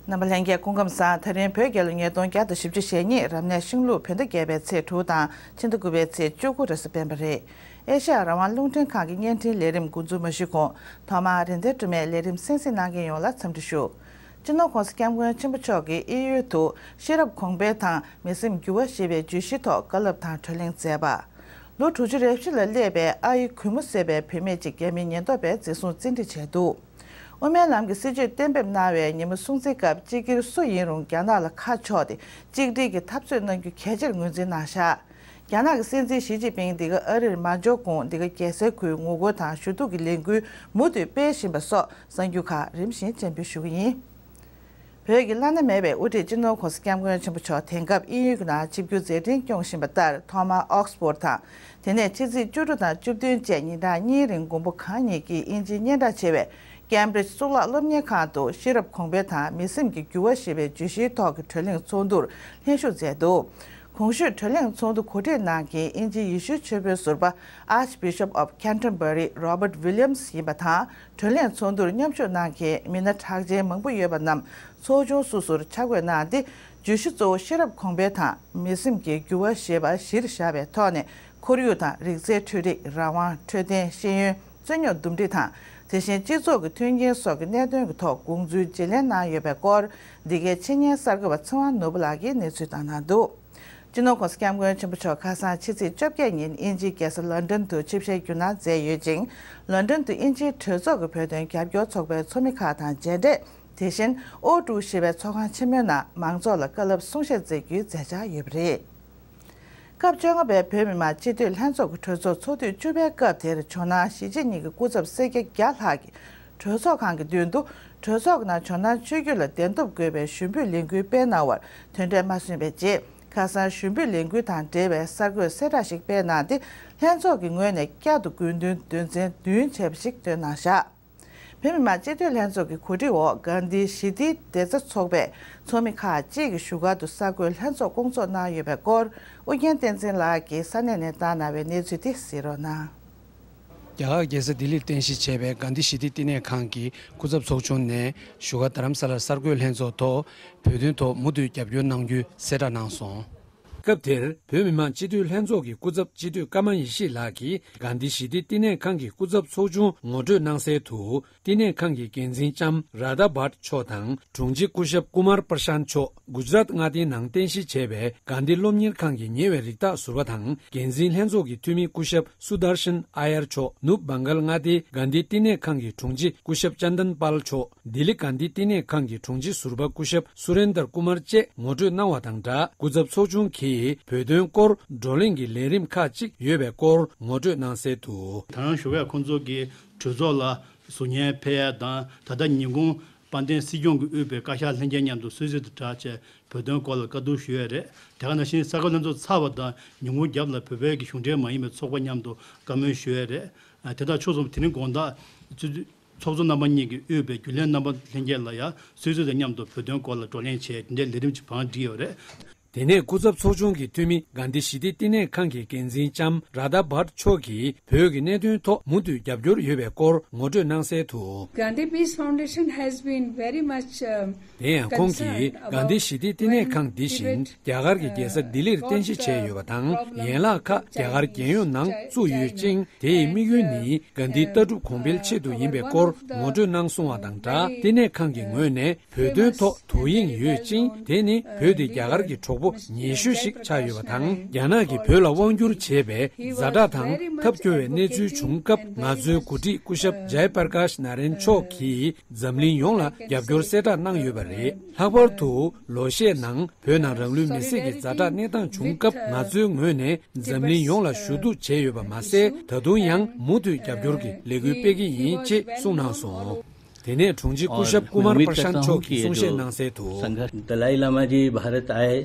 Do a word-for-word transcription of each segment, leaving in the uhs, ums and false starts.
རྣམ་པ་ལྷན་རྒྱས་སྐུ་ཁམས་བཟང་། ད་རིང་བོད་རྒྱལ་ལོ་ཉིས་སྟོང་བརྒྱ་དང་བཞི་བཅུ་ཞེ་གཉིས་རབ་གནས་ཤིང་ལུག་བོད་ཟླ་བརྒྱད་པའི་ཚེས་དྲུག་དང་ཕྱི་ཟླ་དགུ་པའི་ཚེས་བཅུ་དགུ་རེས་གཟའ་སྤེན་པ་རེད། ཨེ་ཤ་ཡ་རང་དབང་རླུང་འཕྲིན་ཁང་གི་བརྙན་འཕྲིན་ལས་རིམ་འགོ་འཛུགས་མ་ཞུས་གོང་ཐོག་མར་རེ་འདུན་སྒྲོལ་མའི་ལས་རིམ་གསན་གཟིགས་གནང་མཁན་ཡོངས་ལ་འཚམས་འདྲི་ཞུ། སྤྱི་ནོར་༸གོང་ས་༸སྐྱབས་མགོན་ཆེན་པོ་མཆོག་གིས་དབྱིན་ཡུལ་དུ་ཤེས་རབ་གོང་འཕེལ་དང་མི་སེམས་འགྱུར་བ་ཞེས་པའི་བརྗོད་གཞིའི་ཐོག་བཀའ་སློབ་དང་གྲོས་གླེང་མཛད་པ། ལོ་དྲུག་ཅུ་རེ་བཞི་ལ་སླེབས་པའི་ཨ་ཡེ་གུས་མོ་ཟེར་བའི་བུད་མེད་ཅིག་རྒྱ་མིའི་ཉེན་རྟོག་པས་འཛིན་བཟུང་བཙན་ཁྲིད་བྱས་འདུག་དབུ་མའི་ལམ་གྱི་སྲིད་བྱུས་གཏན་འབེབས་གནང་བའི་ཉིན་མོ་སྲུང་བརྩིའི་སྐབས་སྤྱི་སྒེར་སུ་ཡིན་རུང་རྒྱ་ནག་ལ་ཁ་ཕྱོགས་ཏེ་གཅིག་སྒྲིལ་གྱི་འཐབ་རྩོད་གནང་རྒྱུ་གལ་ཆེར་ངོས་འཛིན་གནང་བཞག་རྒྱ་ནག་གི་སྲིད་འཛིན་ཞི་ཅིན་ཕིང་འདི་ག་ཨ་རིར་མ་འབྱོར་གོང་འདི་ག་རྒྱལ་སའི་ཁུལ་ངོ་རྒོལ་དང་ཞུ་གཏུག་གི་ལས་འགུལ་མུ་མཐུད་སྤེལ་བཞིན་པ་སོགས་གསར་འགྱུར་ཁག་རིམ་བཞིན་སྤྱན་འབུལ་ཞུ་གི་ཡིན། བོད་ཀྱི་བླ་ན་མེད་པའི་དབུ་ཁྲིད་སྤྱི་ནོར་༸གོང་ས་༸སྐྱབས་མགོན་ཆེན་པོ་མཆོག་དེང་སྐབས་དབྱིན་ཡུལ་གྱི་ནང་ཆིབས་བསྒྱུར་མཛད་འཕྲིན་སྐྱོང་བཞིན་པ་ལྟར་ཐོག་མར་ཨོག་སི་ཕོར་དང་། དེ་ནས་ཕྱི་ཚེས་བཅུ་དྲུག་དང་བཅུ་བདུན་བཅས་ཉིན་གྲངས་གཉིས་རིང་མགོན་པོ་གང་ཉིད་ཀྱིས་དབྱིན་ཇིའི་སྙན་གྲགས་ཆེ་བའི་ཀེམ་བྷྲིཇ་གཙུག་ལག་སློབ་གཉེར་ཁང་དུ་ཤེས་རབ་གོང་འཕེལ་དང་མི་སེམས་ཀྱི་འགྱུར་བ་ཞེས་པའི་བརྗོད་གཞིའི་ཐོག་གི་བགྲོ་གླེང་ཚོགས་འདུར་ལྷན་ཞུགས་མཛད་འདུག་གོང་ཞུས་བགྲོ་གླེང་ཚོགས་འདུ་གོ་སྒྲིག་གནང་མཁན་དབྱིན་ཇིའི་ཡེ་ཤུའི་ཆོས་དཔོན་ཟུར་པ་Archbishop of Canterbury Robert Williams ཡིན་པ་དང་། བགྲོ་གླེང་ཚོགས་འདུར་མཉམ་ཞུགས་གནང་མཁན་མི་སྣ་གྲགས་ཅན་མང་པོ་ཡོད་པ་རྣམས་ཚོགས་ཆུང་སོ་སོར་ཆ་བགོས་གནང་སྟེ། བརྗོད་གཞི་གཙོ་བོ་ཤེས་རབ་གོང་འཕེལ་དང་མི་སེམས་ཀྱི་འགྱུར་བ་ཞེས་པ་གཞིར་བཞག་པའི་ཐོག་ནས། ཁོར་ཡུག་དང་རིག་རྩལ་འཕྲུལ་རིག་རང་དབང་འཕྲོད་བསྟེན་ཤེས་ཡོན་རྩོད་རྙོག་འདུམ་འགྲིག་དང་། དེ་བཞིན་སྤྱི་ཚོགས་ཀྱི་མཐུན་རྐྱེན་སོགས་ཀྱི་གནད་དོན་གྱི་ཐོག་དགོངས་ཚུལ་བརྗེ་ལེན་གནང་ཡོད་པའི་སྐོར། འདི་གའི་ཆེད་གཉེར་གསར་འགོད་པ་ཚེ་དབང་ནོར་བུ་ལགས་ཀྱིས་གནས་ཚུལ་བཏང་གནང་འདུག་སྤྱི་ནོར་༸གོང་ས་༸སྐྱབས་མགོན་ཆེན་པོ་མཆོག་ཁ་སང་ཕྱི་ཚེས་བཅོ་བརྒྱད་ཉིན་དབྱིན་ཇིའི་རྒྱལ་ས་ལོན་ཌོན་དུ་ཆིབས་ཞལ་བསྒྱུར་གནང་མཛད་ཡོད་ཅིང་། ལོན་ཌོན་དུ་དབྱིན་ཇིའི་གྲོས་ཚོགས་ཀྱི་བོད་དོན་རྒྱབ་སྐྱོར་ཚོགས་པའི་ཚོགས་མི་ཁག་དང་མཇལ་འཕྲད། དེ་བཞིན་ཨོ་ཀྲུའུ་ཞེས་པའི་ཚོགས་ཁང་ཆེན་མོའི་ནང་མང་ཚོགས་ལ་བཀའ་སློབ་གསུང་བཤད་མཛད་རྒྱུའི་མཛད་འཆར་ཡོད་པ་རེད། སྐབས་བཅོ་ལྔ་པའི་བོད་མི་མང་སྤྱི་འཐུས་ལྷན་ཚོགས་ཀྱི་གྲོས་ཚོགས་ཚོགས་དུས་བཅུ་པའི་སྐབས་དེར་ཇོ་ནང་གཞིས་བྱེས་གཉིས་ཀྱི་སྐུ་ཚབ་སེར་སྐྱ་བརྒྱ་ལྷག་གིས་གྲོས་ཚོགས་ཁང་གི་མདུན་དུ་གྲོས་ཚོགས་ཀྱི་ནང་ཇོ་ནང་ཆོས་བརྒྱུད་ལ་བདེན་སྟོབས་དགོས་པའི་ཞུ་འབོད་ལས་འགུལ་སྤེལ་གནང་བར་དོན་འབྲས་མ་སོན་པའི་རྗེས། ཁ་སང་ཞུ་འབོད་ལས་འགུལ་དང་འབྲེལ་བའི་གསར་འགོད་གསལ་བསྒྲགས་ཤིག་སྤེལ་གནང་སྟེ། ལྷན་ཚོགས་ཀྱི་ངོས་ནས་བསྐྱར་དུ་དགོས་འདུན་དོན་ཚན་བདུན་བྱས་པ་ཞིག་བཏོན་གནང་བཞག་བོད་མི་མང་སྤྱི་འཐུས་ལྷན་ཚོགས་ཀྱི་གོ་སྒྲིག་འོག་གྷན་དྷི་ཞི་བདེའི་བདེ་རྩ་ཚོགས་པའི་ཚོགས་མི་ཁག་ཅིག་གིས་བཞུགས་སྒར་དུ་གསར་འགོད་ལྷན་ཚོགས་བསྐོང་ཚོགས་གནང་ཡོད་པའི་སྐོར་ཨུ་རྒྱན་བསྟན་འཛིན་ལགས་ཀྱིས་ས་གནས་ནས་བཏང་གནང་བའི་གནས་ཚུལ་དེ་གཟིགས་རོགས་གནང་། རྒྱ་གར་རྒྱལ་ས་ལྡི་ལིར་རྟེན་གཞི་བྱས་པའི་གྷན་དྷི་ཞི་བདེ་བསྟི་གནས་ཁང་གི་སྐུ་ཚབ་ཚོགས་ཆུང་ནས་བཞུགས་སྒར་རྡ་རམ་ས་ལར་གསར་འགོད་ལྷན་ཚོགས་ཐོག་བོད་དོན་ཐོག་མུ་མཐུད་རྒྱབ་སྐྱོར་གནང་རྒྱུའི་གསལ་བསྒྲགས་གནང་སོང་། སྐབས་དེར་བོད་མི་མང་སྤྱི་འཐུས་ལྷན་ཚོགས་ཀྱི་སྐུ་ཚབ་སྤྱི་འཐུས་ཀརྨ་ཡེ་ཤེས་ལགས་ཀྱིས་གྷན་དྷི་ཞི་བདེ་བསྟི་གནས་ཁང་གི་སྐུ་ཚབ་ཚོགས་ཆུང་ངོ་སྤྲོད་གནང་གསལ་དུ། བསྟི་གནས་ཁང་གི་འགན་འཛིན་ལྕམ་རཱ་ད་བྷཊ་མཆོག་དང་དྲུང་ཆེ་སྐུ་ཞབས་ཀུ་མར་པྲ་ཤཱན་མཆོག་གུ་ཇ་རཱཏ་མངའ་སྡེའི་ནང་རྟེན་གཞི་བྱས་པའི་གྷན་དྷི་སློབ་གཉེར་ཁང་གི་ཉེ་བའི་རིགས་བདག་ཟུར་པ་དང་། འགན་འཛིན་ལྷན་ཚོགས་ཀྱི་འཐུས་མི་སྐུ་ཞབས་སུ་དར་ཤན་ཨ་ཡར་མཆོག་ནུབ་བྷང་གལ་མངའ་སྡེའི་གྷན་དྷི་བསྟི་གནས་ཁང་གི་དྲུང་ཆེ་སྐུ་ཞབས་ཅན་དན་པཱལ་མཆོག་ལྡི་ལི་གྷན་དྷི་བསྟི་གནས་ཁང་གི་དྲུང་ཆེ་ཟུར་པ་སྐུ་ཞབས་སུ་རེན་དར་ཀུ་མར་བཅས་ངོ་སྤྲོད་གནང་བ་དང་སྦྲགས། སྐུ་ཚབ་ཚོགས་ཆུང་གིས་བོད་དོན་སྐོར་བགྲོ་གླེང་གི་ལས་རིམ་ཁག་ཅིག་ཡོད་པའི་སྐོར་ངོ་སྤྲོད་གནང་གསལ་དུ། ད་རང་ཞུ་བས་ཁོང་ཚོ་གིས་གྲོས་ཚོགས་ལ་ཟུར་ཉན་ཕེབས་ཡ་དང་། ད་ལྟ་ཉིན་གུང་དཔལ་ལྡན་སྲིད་སྐྱོང་གིས་དབུས་པའི་བཀའ་ཤག་ལྷན་རྒྱས་མཉམ་དུ་གསོལ་ཚིགས་དང་སྦྲགས་བྱས་བོད་དོན་སྐོར་ལ་བཀའ་བསྡུར་ཞུ་ཡ་རེད། དེ་ག་ནང་བཞིན་གསར་འགོད་ལྷན་ཚོགས་ཚར་བ་དང་ཉིན་གུང་རྒྱབ་ལ་བོད་པའི་གི་གཞུང་འབྲེལ་མ་ཡིན་པའི་ཚོགས་པ་མཉམ་དུ་བཀའ་མོལ་ཞུ་ཡ་རེད། དེ་དག་ཕྱོགས་གསུམ་དེ་རིང་དགོང་དག་ཚོགས་གཙོ་རྣམ་པ་གཉིས་ཀྱིས་དབུས་པའི་རྒྱུན་ལས་རྣམ་པ་ལྷན་རྒྱས་ལ་ཡང་གསོལ་ཚིགས་དང་མཉམ་དུ་བོད་དོན་སྐོར་ལ་བགྲོ་གླེང་བྱས། དེ་འདྲའི་ལས་རིམ་གྱི་བང་བསྒྲིགས་ཡོད་རེད། དེ་ནས་སྐུ་ཚབ་ཚོགས་ཆུང་གི་འཐུས་མི་གྷན་དྷི་ཞི་བདེ་བསྟི་གནས་ཁང་གི་འགན་འཛིན་ལྕམ་རཱ་ད་བྷཊ་མཆོག་གིས་བོད་ཀྱི་གནད་དོན་ཐོག་མུ་མཐུད་རྒྱབ་སྐྱོར་ཡོད་པའི་སྐོར་ངོ་སྤྲོད་གནང་གསལ་དུ། Gandhi Peace Foundation has been very much, uh, དེ་ཡང་ཁོང་གིས་གྷན་དྷི་ཞི་བདེ་བསྟི་གནས་ཁང་འདི་བཞིན་རྒྱ་གར་གྱི་རྒྱལ་ས་ལྡི་ལིར་རྟེན་གཞི་བྱས་ཡོད་པ་དང་། ཡན་ལག་ཁག་རྒྱ་གར་རྒྱལ་ཡོངས་ནང་བཙུགས་ཡོད་ཅིང་། དེའི་དམིགས་ཡུལ་ནི་གྷན་དྷིའི་ལྟ་གྲུབ་གོང་འཕེལ་ཆེད་དུ་ཡིན་པའི་སྐོར་ངོ་སྤྲོད་གནང་སོང་བ་དང་སྦྲགས། བསྟི་གནས་ཁང་གི་ངོས་ནས་བོད་དོན་ཐོག་དོ་དབྱིངས་ཡོད་ཅིང་། དེ་ནི་བོད་དེ་རྒྱ་གར་གྱི་གྲོགས་པོ་ཉེ་ཤོས་ཤིག་ཆགས་ཡོད་པ་དང་། རྒྱ་ནག་གིས་བོད་ལ་དབང་བསྒྱུར་བྱས་པའི་ཛ་དྲག་དང་ཐབས་སྐྱོ་བའི་གནས་ཚུལ་བྱུང་སྐབས། ང་ཚོའི་འགོ་ཁྲིད་སྐུ་ཞབས་ཇའི་པར་ཀཱཤ་ནཱ་རེན་མཆོག་གིས་འཛམ་གླིང་ཡོངས་ལ་རྒྱབ་སྐྱོར་གསལ་བསྒྲགས་གནང་ཡོད་པ་རེད། ལྷག་པར་དུ་ལོ་ཤས་ནང་བོད་ནང་རང་ལུས་མེར་སྲེག་གི་ཛ་དྲག་གནས་སྟངས་བྱུང་སྐབས། ང་ཚོའི་ངོས་ནས་འཛམ་གླིང་ཡོངས་ལ་ཞུ་གཏུག་བྱས་ཡོད་པ་མ་ཟད། ད་དུང་ཡང་མུ་མཐུད་རྒྱབ་སྐྱོར་གྱི་ལས་འགུལ་སྤེལ་གྱི་ཡིན་ཅེས་གསུངས་གནང་སོང་། དེ་ནས་དྲུང་ཆེ་སྐུ་ཞབས་ཀུ་མར་པར་ཤན་མཆོག་གིས་གསུང་བཤད་གནང་གསལ་དུ། संघर्ष दलाई लामा जी भारत आए,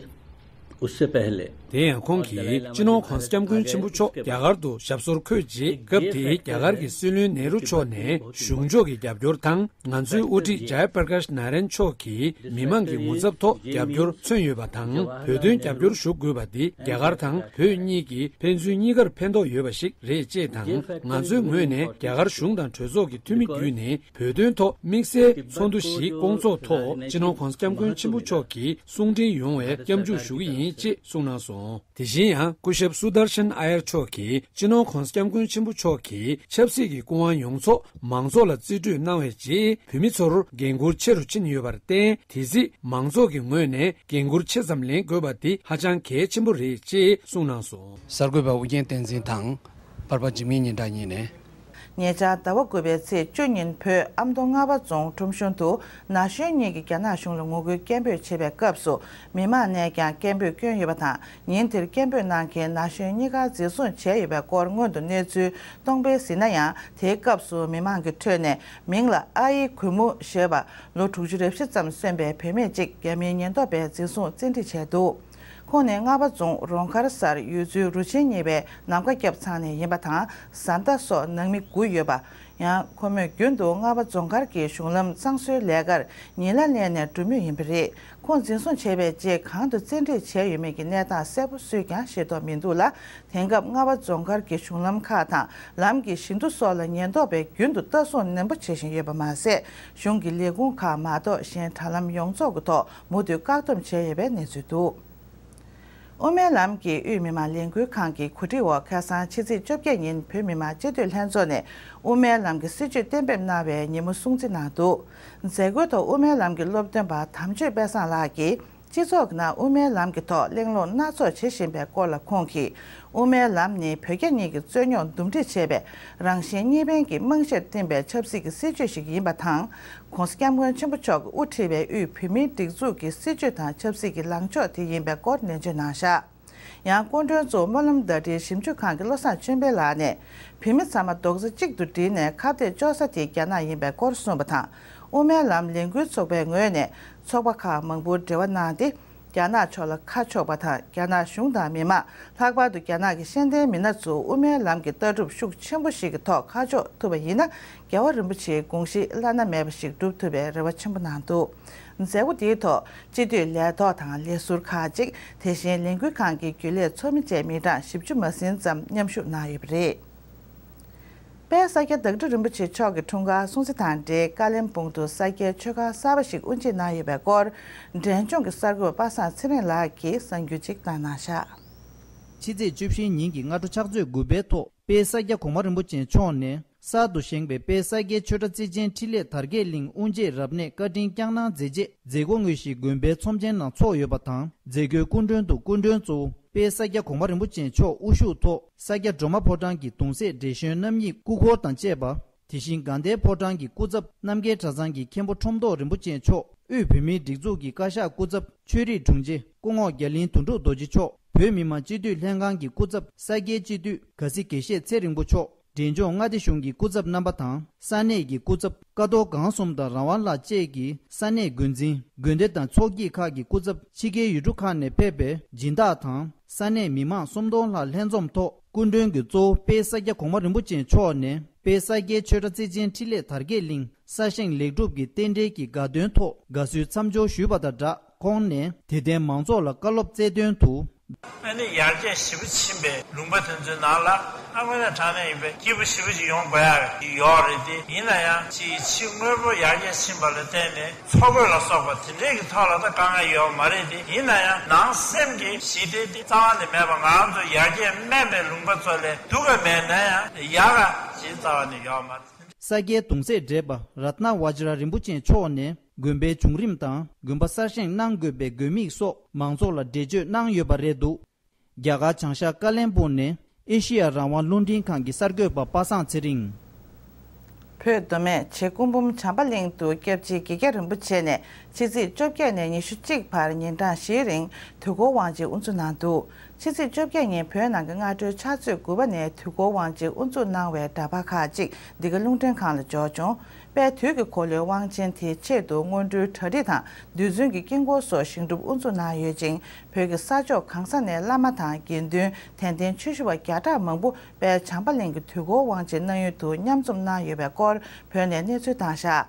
उससे पहले དེ་ཡང་ཁོང་གིས་སྤྱི་ནོར་༧གོང་ས་༧སྐྱབས་མགོན་ཆེན་པོ་མཆོག་རྒྱ་གར་དུ་ཞབས་སོར་འཁོད་རྗེས། སྐབས་དེའི་རྒྱ་གར་གྱི་སྲིད་བློན་ནེ་རུ་མཆོག་ནས་གཞུང་ཕྱོགས་ཀྱི་རྒྱབ་སྐྱོར་དང་། ང་ཚོའི་དབུ་ཁྲིད་ཇཱ་ཡ་པར་ཀཱཤ་ནཱ་རན་མཆོག་གིས་མི་མང་གི་ངོ་ཚབ་ཐོག་རྒྱབ་སྐྱོར་མཚོན་ཡོད་པ་དང་། བོད་དོན་རྒྱབ་སྐྱོར་ཞུ་དགོས་པ་འདི་རྒྱ་གར་དང་བོད་གཉིས་ཀྱིས་ཕན་ཚུན་གཉིས་ཀར་ཕན་ཐོགས་ཡོད་པ་ཞིག་རེད་ཅེས་དང་། ང་ཚོའི་ངོས་ནས་རྒྱ་གར་གཞུང་དང་གྲོས་ཚོགས་ཀྱི་འཐུས་མི་བརྒྱུད་ནས། བོད་དོན་ཐོག་དམིགས་བསལ་ཚོགས་འདུ་ཞིག་བསྐོང་ཚོགས་ཐོག་སྤྱི་ནོར་༧གོང་ས་༧སྐྱབས་མགོན་ཆེན་པོ་མཆོག་གིས་གསུང་འཕྲིན་ཡོང་བའི་སྐྱབས་འཇུག་ཞུ་གི་ཡིན་ཅེས་གསུངས་གནང་སོང་། དེ་བཞིན་ཡང་སྐུ་ཞབས་སུ་དར་ཤན་ཨ་ཡར་མཆོག་གིས་སྤྱི་ནོར་༧གོང་ས་༧སྐྱབས་མགོན་ཆེན་པོ་མཆོག་གིས་ཆབ་སྲིད་ཀྱི་སྐུ་དབང་ཡོངས་རྫོགས་མང་ཚོགས་ལ་རྩིས་སྤྲོད་གནང་བའི་རྗེས། བོད་མི་ཚོར་འགན་འཁུར་ཆེ་རུ་ཕྱིན་ཡོད་པར་བརྟེན། དེ་སྲིད་མང་ཚོགས་ཀྱི་ངོས་ནས་འགན་འཁུར་ཆེ་ཙམ་ལེན་དགོས་པ་འདི་ཧ་ཅང་གལ་ཆེན་པོ་རེད་ཅེས་གསུངས་གནང་སོང་། གསར་འགོད་པ་ཨུ་རྒྱན་བསྟན་འཛིན་དང་། པར་པ་འཇིགས་མེད་ཉི་གྲགས་གཉིས་ནས། ཉེ་ཆར་ཟླ་བ་དགུ་པའི་ཚེས་བཅུ་ཉིན་བོད་ཨ་མདོ་རྔ་བ་རྫོང་ཁྲོམ་གཞུང་དུ་ན་གཞོན་གཉིས་ཀྱིས་རྒྱ་ནག་གཞུང་ལ་ངོ་རྒོལ་སྐད་འབོད་བྱེད་པའི་སྐབས་སུ། མི་མང་ནས་ཀྱང་སྐད་འབོད་བསྐྱོན་ཡོད་པ་དང་། ཉིན་དེར་སྐད་འབོད་གནང་མཁན་ན་གཞོན་གཉིས་ཀ་འཛིན་བཟུང་བྱས་ཡོད་པའི་སྐོར་སྔོན་དུ་གནས་ཚུལ་གཏོང་སྤེལ་གཟིགས་ན་ཡང་། དེའི་སྐབས་སུ་མི་མང་གི་ཁྲོད་ནས་མིང་ལ་ཨ་ཡི་གུས་མོ་ཞེས་པ་ལོ་དྲུག་ཅུ་རེ་བཞི་ཙམ་སོན་པའི་བུད་མེད་ཅིག་རྒྱ་མིའི་ཉེན་རྟོག་པས་འཛིན་བཟུང་བཙན་ཁྲིད་བྱས་འདུག་ཁོང་ནི་རྔ་བ་རྫོང་རོང་མཁར་སར་ཡུལ་ཚོའི་རུ་ཆེན་གཉིས་པའི་ནམ་མཁའ་སྐྱབས་ཚང་ནས་ཡིན་པ་དང་། བཟའ་ཟླ་སོགས་ནང་མི་དགུ་ཡོད་པ། ཡང་ཁོ་མོས་རྒྱུན་དུ་རྔ་བ་རྫོང་མཁར་གྱི་གཞུང་ལམ་གཙང་བཟོའི་ལས་ཀར་ཉིན་གླ་ལེན་ནས་འགྲོ་མུས་ཡིན་པ་རེད། ཁོང་འཛིན་བཟུང་བྱས་པའི་རྗེས་གང་དུ་བཙན་ཁྲིད་བྱས་ཡོད་མེད་ཀྱི་གནས་སྟངས་གསལ་པོ་སུས་ཀྱང་ཤེས་རྟོགས་མི་འདུག་ལ། དེང་སྐབས་རྔ་བ་རྫོང་མཁར་གྱི་གཞུང་ལམ་ཁག་དང་ལམ་གྱི་བཞི་མདོ་སོགས་ལ་ཉེན་རྟོག་པས་རྒྱུན་དུ་ལྟ་སྲུང་ནན་པོ་བྱེད་བཞིན་ཡོད་པ་མ་ཟད། གཞུང་གི་ལས་ཁུངས་ཁག་མ་གཏོགས་གཞན་དྲ་ལམ་ཡོངས་རྫོགས་ཀྱི་ཐོག་མུ་མཐུད་བཀག་སྡོམ་བྱས་ཡོད་པའི་གནས་ཚུལ་འདུག་དབུ་མའི་ལམ་གྱི་དབུས་མི་མང་ལས་འགུལ་ཁང་གི་གོ་སྒྲིག་འོག་ཁ་སང་ཕྱི་ཚེས་བཅོ་བརྒྱད་ཉིན་བོད་མི་མང་སྤྱི་འཐུས་ལྷན་ཚོགས་ནས་དབུ་མའི་ལམ་གྱི་སྲིད་བྱུས་གཏན་འབེབས་གནང་བའི་ཉིན་མོ་སྲུང་བརྩི་གནང་འདུག་མཛད་སྒོའི་ཐོག་དབུ་མའི་ལམ་གྱི་སློབ་སྟོན་པ་དམ་ཆོས་དཔལ་བཟང་ལགས་ཀྱིས། སྤྱི་ཚོགས་ཀྱི་ནང་དབུ་མའི་ལམ་གྱི་ཐོག་གླེང་སློང་སྣ་ཚོགས་བྱེད་བཞིན་པའི་སྐོར་ལ་ཁོང་གིས། དབུ་མའི་ལམ་ནི་བོད་རྒྱ་གཉིས་ཀྱི་རྩོད་རྙོག་འདུམ་འགྲིག་བྱེད་པའི་རང་གཞན་གཉིས་ཕན་གྱི་རྨང་གཞིར་བརྟེན་པའི་ཆབ་སྲིད་ཀྱི་སྲིད་བྱུས་ཤིག་ཡིན་པ་དང་། ྋགོང་ས་ྋསྐྱབས་མགོན་ཆེན་པོ་མཆོག་གིས་དབུ་ཁྲིད་པའི་དབུས་བོད་མིའི་སྒྲིག་འཛུགས་ཀྱི་སྲིད་བྱུས་དང་ཆབ་སྲིད་ཀྱི་ལངས་ཕྱོགས་དེ་ཡིན་པའི་སྐོར་ནན་བརྗོད་གནང་བཞག་ཡང་སྐུ་མགྲོན་གཙོ་བོ་སྨོན་ལམ་ཟླ་སྒྲིལ་ཞིབ་འཇུག་ཁང་གི་བློ་བཟང་ཆོས་འཕེལ་ལགས་ནས། བོད་མི་ཚང་མ་རྡོག་རྩ་གཅིག་ཏུ་བསྒྲིལ་ནས་ཁ་གཏད་གཅོག་ས་དེ་རྒྱ་ནག་ཡིན་པའི་སྐོར་གསུངས་པ་དང་། དབུ་མའི་ལམ་ལས་འགུལ་ཚོགས་པའི་ངོས་ནས་ཚོགས་པ་ཁག་མང་པོར་འབྲེལ་བ་གནང་སྟེ། རྒྱ་ནག་ཕྱོགས་ལ་ཁ་ཕྱོགས་པ་དང་། རྒྱ་ནག་གཞུང་དང་མི་མང་། ལྷག་པར་དུ་རྒྱ་ནག་གི་ཤེས་ལྡན་མི་སྣ་ཚོ་དབུ་མའི་ལམ་གྱི་ལྟ་གྲུབ་ཤུགས་ཆེན་པོ་ཞིག་གི་ཐོག་ཁ་ཕྱོགས་ཐུབ་པ་ཡིན་ན། རྒྱལ་བ་རིན་པོ་ཆེའི་དགོངས་གཞི་བླ་ན་མེད་པ་ཞིག་འགྲུབ་ཐུབ་པའི་རེ་བ་ཆེན་པོ་གནང་འདུག་མཛད་སྒོ་དེའི་ཐོག་སྤྱི་འཐུས་ལས་ཐོག་དང་ལས་ཟུར་ཁག་ཅིག་དེ་བཞིན་ལས་འགུལ་ཁང་གི་རྒྱུན་ལས་ཚོགས་མི་བཅས་མི་གྲངས་བཞི་བཅུ་མ་ཟིན་ཙམ་མཉམ་ཞུགས་གནང་ཡོད་པ་རེད། དཔལ་ས་སྐྱ་བདག་ཁྲི་རིན་པོ་ཆེ་མཆོག་གི་འཁྲུངས་སྐར་སྲུང་བརྩི་དང་འབྲེལ་ཀ་ལན་སྦུག་ཏུ་ས་སྐྱའི་ཆོས་སྒར་གསར་པ་ཞིག་དབུ་འབྱེད་གནང་ཡོད་པའི་སྐོར། འབྲས་ལྗོངས་ཀྱི་གསར་འགོད་པ་པ་སངས་ཚེ་རིང་ལགས་ཀྱིས་གསར་འགྱུར་ཅིག་བཏང་གནང་བཞག་ཕྱི་ཚེས་བཅུ་བཞི་ཉིན་གྱི་སྔ་དྲོ་ཕྱག་ཚོད་དགུ་པའི་ཐོག་དཔལ་ས་སྐྱ་གོང་མ་རིན་པོ་ཆེ་མཆོག་ནས། གསར་དུ་བཞེངས་པའི་དཔལ་ས་སྐྱའི་ཆོས་གྲྭ་རྩིས་ཆེན་འཕྲིན་ལས་དར་རྒྱས་གླིང་དབུ་འབྱེད་རབ་གནས་བཀའ་དྲིན་བསྐྱངས་གནང་མཛད་རྗེས་མཛད་སྒོ་དངོས་གཞི་དགོན་པའི་ཚོམས་ཆེན་ནང་ཚོགས་ཡོད་པ་དང་། མཛད་སྒོའི་སྐུ་མགྲོན་དུ་སྐུ་མགྲོན་གཙོ་བོ་དཔལ་ས་སྐྱ་གོང་མ་རིན་པོ་ཆེ་མཆོག་དབུ་བཞུགས་ཐོག་ས་སྐྱ་སྒྲོལ་མ་ཕོ་བྲང་གི་གདུང་སྲས་བགྲེས་གཞོན་རྣམ་གཉིས་སྐུ་འཁོར་དང་བཅས་པ། དེ་བཞིན་དགའ་ལྡན་ཕོ་བྲང་གི་སྐུ་ཚབ་རྣམ་རྒྱལ་གྲྭ་ཚང་གི་མཁན་པོ་ཁྲོམ་ཐོག་རིན་པོ་ཆེ་མཆོག་དབུས་བོད་མིའི་སྒྲིག་འཛུགས་ཀྱི་བཀའ་ཤག་སྐུ་ཚབ་ཆོས་རིག་དྲུང་ཆེ་སྐུ་ངོ་རྒྱ་གླིང་དོན་གྲུབ་རྡོ་རྗེ་མཆོག་བོད་མི་མང་སྤྱི་འཐུས་ལྷན་ཁང་གི་སྐུ་ཚབ་ས་སྐྱའི་སྤྱི་འཐུས་དགའ་སྲི་དགེ་བཤེས་ཚེ་རིང་པོ་མཆོག་འབྲས་ལྗོངས་མངའ་སྡེ་གཞུང་གི་སྐུ་ཚབ་རྣམ་པ་དང་། ས་གནས་ཀྱི་སྐུ་ཚབ་ཀ་རྡོར་སྒང་གསུམ་དང་རང་དབང་ལགས་བཅས་ཀྱིས་ས་གནས་འགོ་འཛིན། དགོན་སྡེ་དང་ཚོགས་སྐྱིད་ཁག་གི་སྐུ་ཚབ། ཕྱི་རྒྱལ་ཡུལ་གྲུ་ཁག་ནས་ཕེབས་པའི་སྦྱིན་བདག་དང་། ས་གནས་མི་མང་སུམ་སྟོང་ལྷག་ལྷན་འཛོམས་ཐོག་སྐུ་མགྲོན་གྱི་གཙོ་བོ་དཔལ་ས་སྐྱ་གོང་མ་རིན་པོ་ཆེ་མཆོག་ནས་དཔལ་ས་སྐྱའི་ཆོས་གྲྭ་རྩིས་ཆེན་འཕྲིན་ལས་དར་རྒྱས་གླིང་གསར་བཞེངས་ལེགས་གྲུབ་ཀྱི་རྟེན་འབྲེལ་གྱི་དགའ་སྟོན་ཐོག་དགའ་བསུའི་མཚམས་སྦྱོར་ཞུས་པ་དང་སྦྲགས། ཁོང་ནས་དད་ལྡན་མང་ཚོགས་ལ་བཀའ་སློབ་སྩལ་དོན་དུ། ཨ་ནི་ཡར་རྒྱས་ཞེ་པོ་ཕྱིན་པའི་ལུང་པ་དེ་ཚོའི་ནང་ལ་ཨ་དངོས་གནས་དྲང་གནས་ཡིན་པའི་སྐྱིད་པོ་ཞེ་པོ་ཅིག་ཡོང་དགོས་ཡག་ཡོག་རེད་དེ། ཡིན་ན་ཡང་ཅིག་ཕྱི་དངོས་པོ་ཡར་རྒྱས་ཕྱིན་པ་ལ་བརྟེན་ནས་འཚོ་གོས་ལ་སོགས་པ་དེ་འདྲས་ཀྱི་ཐོག་ལ་ད་དཀའ་ངལ་ཡོད་མ་རེད་དེ། ཡིན་ན་ཡང་ནང་སེམས་ཀྱི་ཞི་བདེ་དེ་རྩ་བ་ནས་མེད་པ། ང་རང་ཚོ་ཡར་རྒྱས་དམན་པའི་ལུང་པ་ཚོ་ལས་སྡུག་ག་མེད་ན་ཡང་ཡག་ག་ཅིག་རྩ་བ་ནས་ཡོད་མ་རེད། ས་སྐྱའི་གདུང་སྲས་བགྲེས་པ་རཏྣ་བ་ཇི་ར་རིན་པོ་ཆེ་མཆོག་ནས་དགོན་པའི་བྱུང་རིམ་དང་དགོན་པ་གསར་བཞེངས་གནང་དགོས་པའི་དགོས་དམིགས་སོགས་མང་ཚོགས་ལ་འགྲེལ་བརྗོད་གནང་ཡོད་པ་རེད་འདུག་རྒྱ་གར་བྱང་ཤར་ཀ་ལན་སྦུག་ནས་ཨེ་ཤི་ཡ་རང་དབང་རླུང་འཕྲིན་ཁང་གི་གསར་འགོད་པ་པ་སངས་ཚེ་རིང་། བོད་མདོ་སྨད་རྗེ་སྐུ་འབུམ་བྱམས་པ་གླིང་དུ་སྐྱབས་རྗེ་དགེ་རྒྱས་རིན་པོ་ཆེ་ནས་ཕྱི་ཚེས་བཅོ་བརྒྱད་ནས་ཉི་ཤུ་གཅིག་བར་ཉིན་གྲངས་བཞིའི་རིང་དུས་འཁོར་དབང་ཆེན་དབུ་འཛུགས་གནང་འདུག་ཕྱི་ཚེས་བཅོ་བརྒྱད་ཉིན་བོད་ནང་གི་སྔ་དྲོའི་ཕྱག་ཚོད་དགུ་པ་ནས་དུས་འཁོར་དབང་ཆེན་དབུ་འཛུགས་གནང་བའི་འདྲ་པར་ཁག་ཅིག་འདི་ག་རླུང་འཕྲིན་ཁང་ལ་འབྱོར་བྱུང་། དཔལ་དུས་ཀྱི་འཁོར་ལོའི་དབང་ཆེན་དེའི་ཆེད་དུ་སྔོན་འགྲོའི་གྲ་སྒྲིག་དང་རྡུལ་ཚོན་གྱི་དཀྱིལ་འཁོར་སོགས་བཞེངས་གྲུབ་དབུ་འཛུགས་གནང་ཡོད་ཅིང་། བོད་ཀྱི་ས་ཕྱོགས་གང་ས་ནས་བླ་མ་དང་དགེ་འདུན། དད་ལྡན་ཆོས་ཞུ་བ་བརྒྱ་ཕྲག་མང་པོ་དཔལ་བྱམས་པ་གླིང་གི་དུས་འཁོར་དབང་ཆེན་གནང་ཡུལ་དུ་མཉམ་འཛོམས་གནང་ཡོད་པའི་སྐོར་བོད་ནས་གནས་ཚུལ་བཏང་བཞག།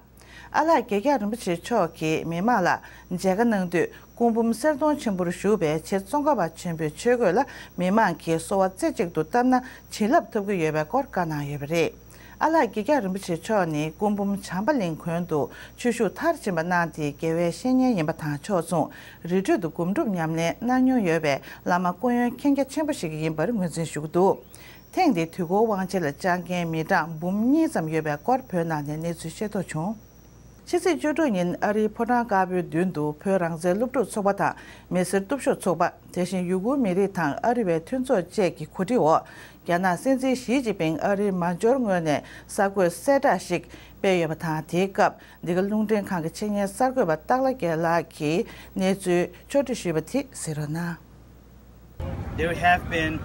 ཨ་ལགས་དགེ་རྒྱས་རིན་པོ་ཆེ་མཆོག་གིས་མི་མང་ལ་མཇལ་ཁ་གནང་དུས། སྐུ་འབུམ་གསེར་གདུང་ཆེན་པོར་བཞུགས་པའི་ཆེད་ཙོང་ཁ་པ་ཆེན་པོའི་ཆོས་གོས་ལ་མི་མང་གིས་གསོལ་བ་རྩེ་གཅིག་ཏུ་བཏབ་ན་བྱིན་རླབས་ཐོབ་ཀྱི་ཡོད་པའི་སྐོར་བཀའ་གནང་ཡོད་པ་རེད། ཨ་ལགས་དགེ་རྒྱས་རིན་པོ་ཆེ་མཆོག་ནི་སྐུ་འབུམ་བྱམས་པ་གླིང་དགོན་དུ་ཆོས་ཞུགས་མཐར་ཕྱིན་པ་གནང་སྟེ་དགེ་བའི་བཤེས་གཉེན་ཡིན་པ་དང་ཕྱོགས་མཚུངས་རི་ཁྲོད་དུ་སྒོམ་སྒྲུབ་ཉམས་ལེན་གནང་མྱོང་ཡོད་པའི་བླ་མ་སྐུ་ཡོན་མཁྱེན་རྒྱ་ཆེན་པོ་ཞིག་ཡིན་པར་ངོས་འཛིན་ཞུ་གི་འདུག། ཐེངས་འདིའི་དུས་འཁོར་དབང་ཆེན་ལ་བཅར་མཁན་མི་གྲངས་འབུམ་གཉིས་ཙམ་ཡོད་པའི་སྐོར་བོད་ནང་ནས་གནས་ཚུལ་ཤེས་རྟོགས་བྱུང་། ཕྱི་ཚེས་བཅུ་དྲུག་ཉིན་ཨ་རིའི་ཕོ་བྲང་དཀར་པོའི་མདུན་དུ་བོད་རང་བཙན་སློབ་ཕྲུག་ཚོགས་པ་དང་མི་སེར་སྟོབས་ཤུགས་ཚོགས་པ། དེ་བཞིན་ཡུ་གུར་མི་རིགས་དང་ཨ་རི་བའི་མཐུན་ཚོགས་བཅས་ཀྱི་གོ་སྒྲིག་འོག་རྒྱ་ནག་སྲིད་འཛིན་ཞི་ཅིན་ཕིང་ཨ་རིར་མ་འབྱོར་སྔོན་ནས་གསར་འགོད་གསལ་བསྒྲགས་ཤིག་སྤེལ་ཡོད་པ་དང་། དེའི་སྐབས་འདི་ག་རླུང་འཕྲིན་ཁང་གི་ཆེད་གཉེར་གསར་འགོད་པ་སྟག་ལྷ་རྒྱལ་ལགས་ཀྱིས་གནས་ཚུལ་ཕྱོགས་སྒྲིག་ཞུས་པ་དེ་གཟིགས་རོགས་གནང་། There have been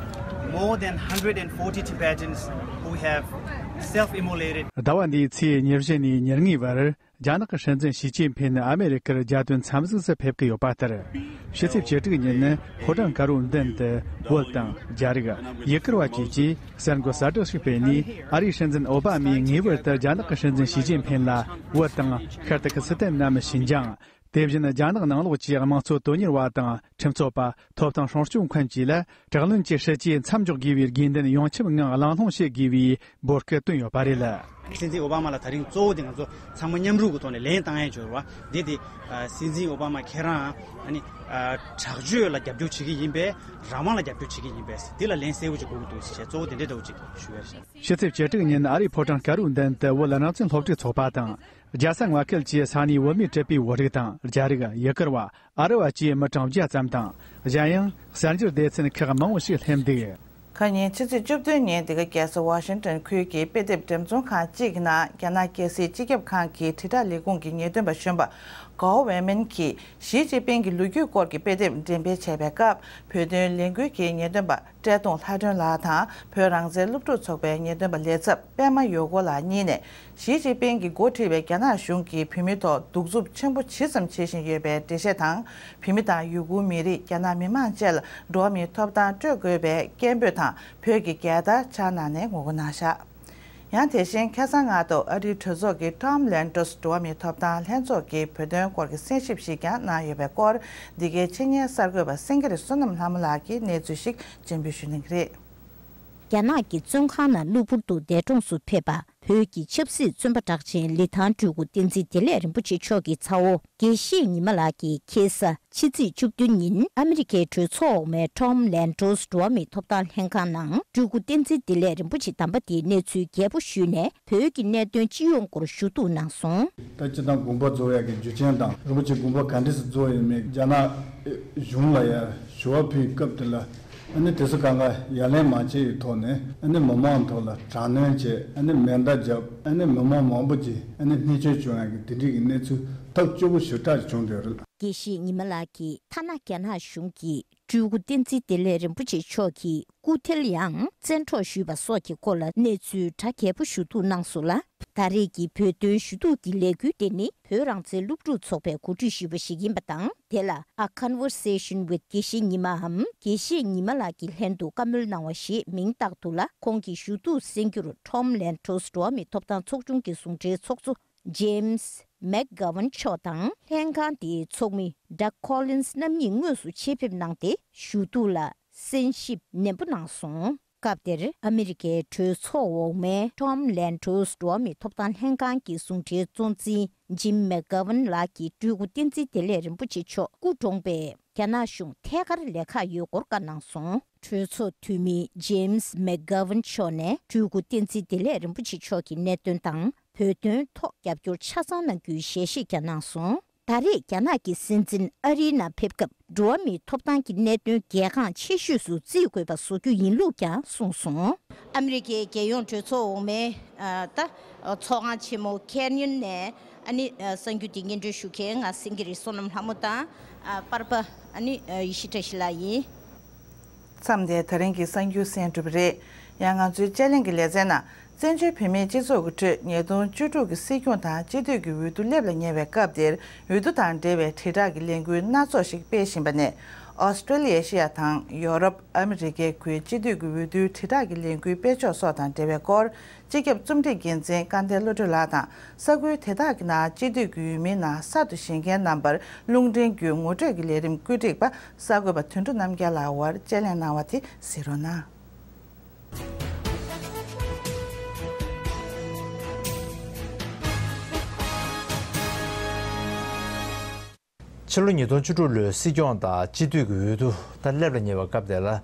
more than one hundred forty Tibetans who have self-immolated. ཟླ་བ་འདིའི་ཚེས་ཉེར་བཞི་ནས་ཉེར་ལྔའི་བར། རྒྱ་ནག་གི་སྲིད་འཛིན་ཞི་ཅིན་ཕིན་ཨ་མེ་རི་ཁར་རྒྱལ་དོན་འཚམས་གཟིགས་སུ་ཕེབས་ཀྱི་ཡོད་པ་ལྟར། ཕྱི་ཚེས་བཅུ་དྲུག་ཉིན་ནི་ཕོ་བྲང་དཀར་པོའི་མདུན་དུ་བོད་དང་རྒྱ་རིགས་ཡུ་གུར་བ་བཅས་ཀྱིས་གསར་འགོད་གསལ་བསྒྲགས་ཤིག་སྤེལ་ནས། ཨ་རིའི་སྲིད་འཛིན་ཨོ་བྷ་མས་ངེས་པར་དུ་རྒྱ་ནག་གི་སྲིད་འཛིན་ཞི་ཅིན་ཕིན་ལ་བོད་དང་ཤར་ཏུར་ཀི་སི་ཐན་ནམ་ཞིན་ཅང་། དེ་བཞིན་རྒྱ་ནག་ནང་ལོགས་ཀྱི་དམངས་གཙོ་དོན་གཉེར་བ་དང་ཁྲིམས་རྩོད་པ། ཐོབ་ཐང་སྲུང་སྐྱོང་མཁན་བཅས་ལ་དྲག་གནོན་གྱི་སྲིད་ཇུས་མཚམས་འཇོག་དགོས་པའི་དགོས་འདུན་ཡོངས་ཁྱབ་ངང་གླེང་སློང་བྱེད་དགོས་པའི་འབོད་སྐུལ་བཏོན་ཡོད་པ་རེད། སྲིད་འཛིན་ཨོ་བྷ་མ་ལ་ད་རིང་གཙོ་བོ་དེ་ང་ཚོ་ཚང་མ་མཉམ་རུབ་ཀྱི་ཐོག་ནས་ལན་བཏང་ཡས་འབྱོར་བ་འདི་དེ། སྲིད་འཛིན་ཨོ་བྷ་མ་ཁྱེད་རང་ཨ་ནི་དྲག་སྤྱོད་ལ་རྒྱབ་སྐྱོར་བྱེད་ཀྱི་ཡིན་པས། རང་དབང་ལ་རྒྱབ་སྐྱོར་བྱེད་ཀྱི་ཡིན་པས། འདི་ལ་ལན་གསལ་བོ་ཅིག་དགོས་ཀྱི་འདུག་ཟེར་བྱས་གཙོ་བོ་དེ་འདྲའི་འདྲ་བོ་ཅིག་ཞུ་ཡ་རེད། ཕྱི་ཚེས་བཅུ་དྲུག་ཉིན་ཨ་རིའི་ཕོ་བྲང་དཀར་པོའི་མདུན་དུ་བོད་རང་བཙན་སློབ་ཕྲུག་ཚོགས་པ་དང་། རྒྱལ་ས་མངའ་ཁུལ་གྱི་ས་གནས་བོད་མིའི་གྲུབ་པའི་བོད་རིགས་དང་རྒྱ་རིགས། ཡུ་གུར་བ། ཨ་རི་བ་བཅས་མི་གྲངས་བརྒྱ་ཙམ་དང་། གཞན་ཡང་གསར་འགྱུར་སྡེ་ཚན་ཁག་མང་བོ་ཞིག་སླེབས་འདུག། ཁ་ཉིན་ཕྱི་ཚེས་བཅུ་བདུན་ཉིན་འདི་ག་རྒྱལ་ས་ཝ་ཤིང་ཏོན་ཁུལ་གྱི་དཔེ་དེབ་འགྲེམས་ཚོང་ཁང་གཅིག་གི་ནང་རྒྱ་ནག་རྒྱལ་སྲིད་སྤྱི་ཁྱབ་ཁང་གི་དྲིལ་བསྒྲགས་ལས་ཁུངས་ཀྱི་ཉེས་དོན་པ་གཞོན་པ་གའོ་ཝེ་མིན་གྱིས་ཞི་ཅིན་ཕིང་གི་ལོ་རྒྱུས་སྐོར་གྱི་དཔེ་དེབ་འགྲེམས་སྤེལ་བྱས་པའི་སྐབས། བོད་དོན་ལས་འགུལ་གྱི་ཉེས་དོན་པ་བཀྲས་མཐོང་ལྷ་སྒྲོན་ལགས་དང་། བོད་རང་བཙན་སློབ་ཕྲུག་ཚོགས་པའི་ཉེས་དོན་པ་ལས་ཚབ་པད་མ་ཡོ་གོ་ལགས་གཉིས་ནས། ཞི་ཅིན་ཕིང་གིས་འགོ་ཁྲིད་པའི་རྒྱ་ནག་གཞུང་གིས་བོད་མིའི་ཐོག་གདུག་རྩུབ་ཆེན་པོ་ཇི་ཙམ་བྱེད་བཞིན་ཡོད་པའི་འགྲེལ་བཤད་དང་། བོད་མི་དང་ཡུ་གུར་མི་རིགས། རྒྱ་ནག་མི་མང་བཅས་ལ་འགྲོ་བ་མིའི་ཐོབ་ཐང་སྤྲོད་དགོས་པའི་སྐད་འབོད་དང་། བོད་ཀྱི་རྒྱལ་དར་འཕྱར་གནང་ནས་ངོ་རྒོལ་གནང་བཞག། ཡང་དེ་བཞིན་ཁ་སང་སྔ་དྲོ་ཨ་རིའི་གྲོས་ཚོགས་ཀྱི་Tom Lantos འགྲོ་བ་མིའི་ཐོབ་ཐང་ལྷན་ཚོགས་ཀྱི་བོད་དོན་སྐོར་གྱི་གསན་ཞིབ་ཞིག་ཀྱང་གནང་ཡོད་པའི་སྐོར། འདི་གའི་ཆེད་གཉེར་གསར་འགོད་པ་སེང་གེ་རི་བསོད་ནམས་ལྷ་མོ་ལགས་ཀྱིས་གནས་ཚུལ་ཞིག་སྤྱན་འབུལ་ཞུ་གནང་གི་རེད། རྒྱ་ནག་གི་བཙོན་ཁང་ནང་གློ་བུར་དུ་འདས་གྲོངས་སུ་ཕེབས་པ། བོད་ཀྱི་ཆབ་སྲིད་བཙོན་པ་གྲགས་ཅན་ལི་ཐང་སྤྲུལ་སྐུ་བསྟན་འཛིན་བདེ་ལེགས་རིན་པོ་ཆེ་མཆོག་གི་ཚ་བོ་དགེ་བཤེས་ཉི་མ་ལགས་ཀྱིས་ཁ་སང་ཕྱི་ཚེས་བཅུ་བདུན་ཉིན་ཨ་མི་རི་ཀའི་གྲོས་ཚོགས་འོག་མའི་Tom Lantos འགྲོ་བ་མིའི་ཐོབ་ཐང་ལྷན་ཁང་ནང་སྤྲུལ་སྐུ་བསྟན་འཛིན་བདེ་ལེགས་རིན་པོ་ཆེ་དམ་པ་དེའི་གནས་ཚུལ་རྒྱས་པོ་ཞུས་ནས། བོད་ཀྱི་གནད་དོན་སྤྱི་ཡོངས་སྐོར་ཞུ་གཏུག་གནང་སོང་། ད་སྤྱིར་བཏང་དགོངས་པ་རྫོགས་ཡག་གི་རྒྱུ་རྐྱེན་དང་། རིན་པོ་ཆེ་དགོངས་པ་ག་འདྲས་སེ་རྫོགས་ཡོད་མེད། རྒྱ་ནག་གཞུང་ལ་ཡ་ཞུ་བ་ཕུལ་སྐབས་དེ་ལ། ཨ་ནི་དེ་ཚོ་གང་ག་ཡ་ལན་མ་བྱས་པའི་ཐོག་ནས། ཨ་ནི་མི་མང་ཐོག་ལ་དྲག་གནོན་བྱས། ཨ་ནི་མེ་མདའ་བརྒྱབ། ཨ་ནི་མི་མང་མང་པོ་ཅིག་ཨ་ནི་རྨས་སྐྱོན་བྱུང་ཡག་གི་དེ་འདྲས་ཀྱི་གནས་ཚུལ་ཐག་གཅོད་པོ་ཞེ་དྲག་བྱུང་བསྡད་ཡོད་རེད། དགེ་བཤེས་ཉི་མ་ལགས་ཀྱིས་ཐ་ན་རྒྱ་ནག་གཞུང་གིས་སྤྲུལ་སྐུ་བསྟན་འཛིན་བདེ་ལེགས་རིན་པོ་ཆེ་མཆོག་གི་སྐུ་ཐལ་ཡང་བཙན་འཕྲོག་ཞུས་པ་སོགས་ཀྱི་སྐོར་ལ་གནས་ཚུལ་གྲ་རྒྱས་པོ་ཞུ་གཏུག་གནང་སོང་ལ། ད་རེས་ཀྱི་བོད་དོན་ཞུ་གཏུག་གི་ལས་འགུལ་དེ་ནི་བོད་རང་བཙན་སློབ་ཕྲུག་ཚོགས་པས་གོ་སྒྲིག་ཞུས་པ་ཞིག་ཡིན་པ་དང་། དེ་ལ་A Conversation with དགེ་བཤེས་ཉི་མའམ་དགེ་བཤེས་ཉི་མ་ལགས་ཀྱིས་ལྷན་དུ་བཀའ་མོལ་གནང་བ་ཞེས་མིང་བཏགས་འདུག་ལ། ཁོང་གིས་ཞུ་གཏུག་གསན་རྒྱུར་Tom Lantos འགྲོ་བ་མིའི་ཐོབ་ཐང་ཚོགས་ཆུང་གི་ཟུང་འབྲེལ་ཚོགས་གཙོ་James McGovern མཆོག་དང་། ལྷན་ཁང་དེའི་ཚོགས་མི་Doug Collins རྣམ་གཉིས་དངོས་སུ་ཆེད་ཕེབས་གནང་སྟེ། ཞུ་གཏུག་ལ་གསན་ཞིབ་ནན་པོ་གནང་སོང་། སྐབས་དེར་ཨ་མི་རི་ཀའི་གྲོས་ཚོགས་འོག་མའི་Tom Lantos འགྲོ་བ་མིའི་ཐོབ་ཐང་ལྷན་ཁང་གི་ཟུང་འབྲེལ་གཙོ་འཛིན་Jim McGovern ལགས་ཀྱིས་སྤྲུལ་སྐུ་བསྟན་འཛིན་བདེ་ལེགས་རིན་པོ་ཆེ་མཆོག་སྐུ་གྲོངས་པས། རྒྱ་ནག་གཞུང་ཐད་ཀར་ལས་ཁག་ཡོད་སྐོར་བཀའ་གནང་སོང་། གྲོས་ཚོགས་འཐུས་མི་James McGovern མཆོག་ནས་སྤྲུལ་སྐུ་བསྟན་འཛིན་བདེ་ལེགས་རིན་པོ་ཆེ་མཆོག་གི་གནད་དོན་དང་། བོད་དོན་ཐོག་རྒྱབ་སྐྱོར་ཆ་ཚང་གནང་རྒྱུའི་ཞལ་བཞེས་ཀྱང་གནང་སོང་། ད་རེས་རྒྱ་ནག་གི་སྲིད་འཛིན་ཨ་རིའི་ནང་ཕེབས་སྐབས། འགྲོ་བ་མིའི་ཐོབ་ཐང་གི་གནད་དོན་གལ་འགངས་ཆེ་ཤོས་སུ་བརྩི་དགོས་པ་བཟོ་རྒྱུ་ཡིན་ལུགས་ཀྱང་གསུངས་སོང་། ཨ་མི་རི་ཀའི་རྒྱལ་ཡོངས་གྲོས་ཚོགས་འོག་མའི་ཨ་ད་ཚོགས་ཁང་ཆེན་མོ་ཁེར་ཉོན་ནས་ཨ་ནི་གསར་འགྱུར་དེ་སྙན་སྒྲོན་ཞུ་མཁན་ང་སེང་གེ་རི་བསོད་ནམས་ལྷ་མོ་དང་། ཨ་པར་པ་ཨ་ནི་ཡེ་ཤེས་བཀྲ་ཤིས་ལགས་ཡིན། མཚམས་འདིར་ད་རིང་གི་གསར་འགྱུར་གསན་གྲུབ་པ་རེད། ཡང་ང་ཚོའི་དཔྱད་གླེང་གི་ལེ་ཚན་ནང་བཙན་བྱོལ་བོད་མིའི་སྤྱི་ཚོགས་ཀྱི་ཁྲོད་ཉིས་སྟོང་བཅུ་དྲུག་གི་སྲིད་སྐྱོང་དང་སྤྱི་འཐུས་ཀྱི་འོས་བསྡུ་སླེབས་ལ་ཉེ་བའི་སྐབས་འདིར། འོས་བསྡུ་དང་འབྲེལ་བའི་དྲིལ་བསྒྲགས་ཀྱི་ལས་འགུལ་སྣ་ཚོགས་ཤིག་སྤེལ་བཞིན་པ་ནས། ཨོ་སི་ཀྲོ་ལི་ཡ་ཤི་ཡ་དང་ཡོ་རོབ། ཨ་མི་རི་ཀའི་བརྒྱུད་སྤྱི་འཐུས་ཀྱི་འོས་བསྡུའི་དྲིལ་བསྒྲགས་ཀྱི་ལས་འགུལ་སྤེལ་ཕྱོགས་སོགས་དང་འབྲེལ་བའི་སྐོར། སྤྱི་ཁྱབ་རྩོམ་སྒྲིག་འགན་འཛིན་སྐལ་ལྡན་བློ་གྲོས་ལགས་དང་། ས་ཁུལ་དེ་དག་གི་ནང་སྤྱི་འཐུས་ཀྱི་འོས་མིའི་ནང་གསར་དུ་བཞེངས་མཁན་རྣམ་པར་རླུང་འཕྲིན་བརྒྱུད་ངོ་སྤྲོད་ཀྱི་ལས་རིམ་བཀོད་སྒྲིག་པ་གསར་འགོད་པ་དོན་གྲུབ་རྣམ་རྒྱལ་ལགས་དབར་དཔྱད་གླེང་གནང་བ་དེ་གཟིགས་རོགས་གནང་། ཕྱི་ལོ་ཉིས་སྟོང་བཅུ་དྲུག་ལོའི་སྲིད་སྐྱོང་དང་སྤྱི་འཐུས་ཀྱི་འོས་བསྡུ་ད་སླེབས་ལ་ཉེ་བའི་སྐབས་དེ་ལ། ཨ།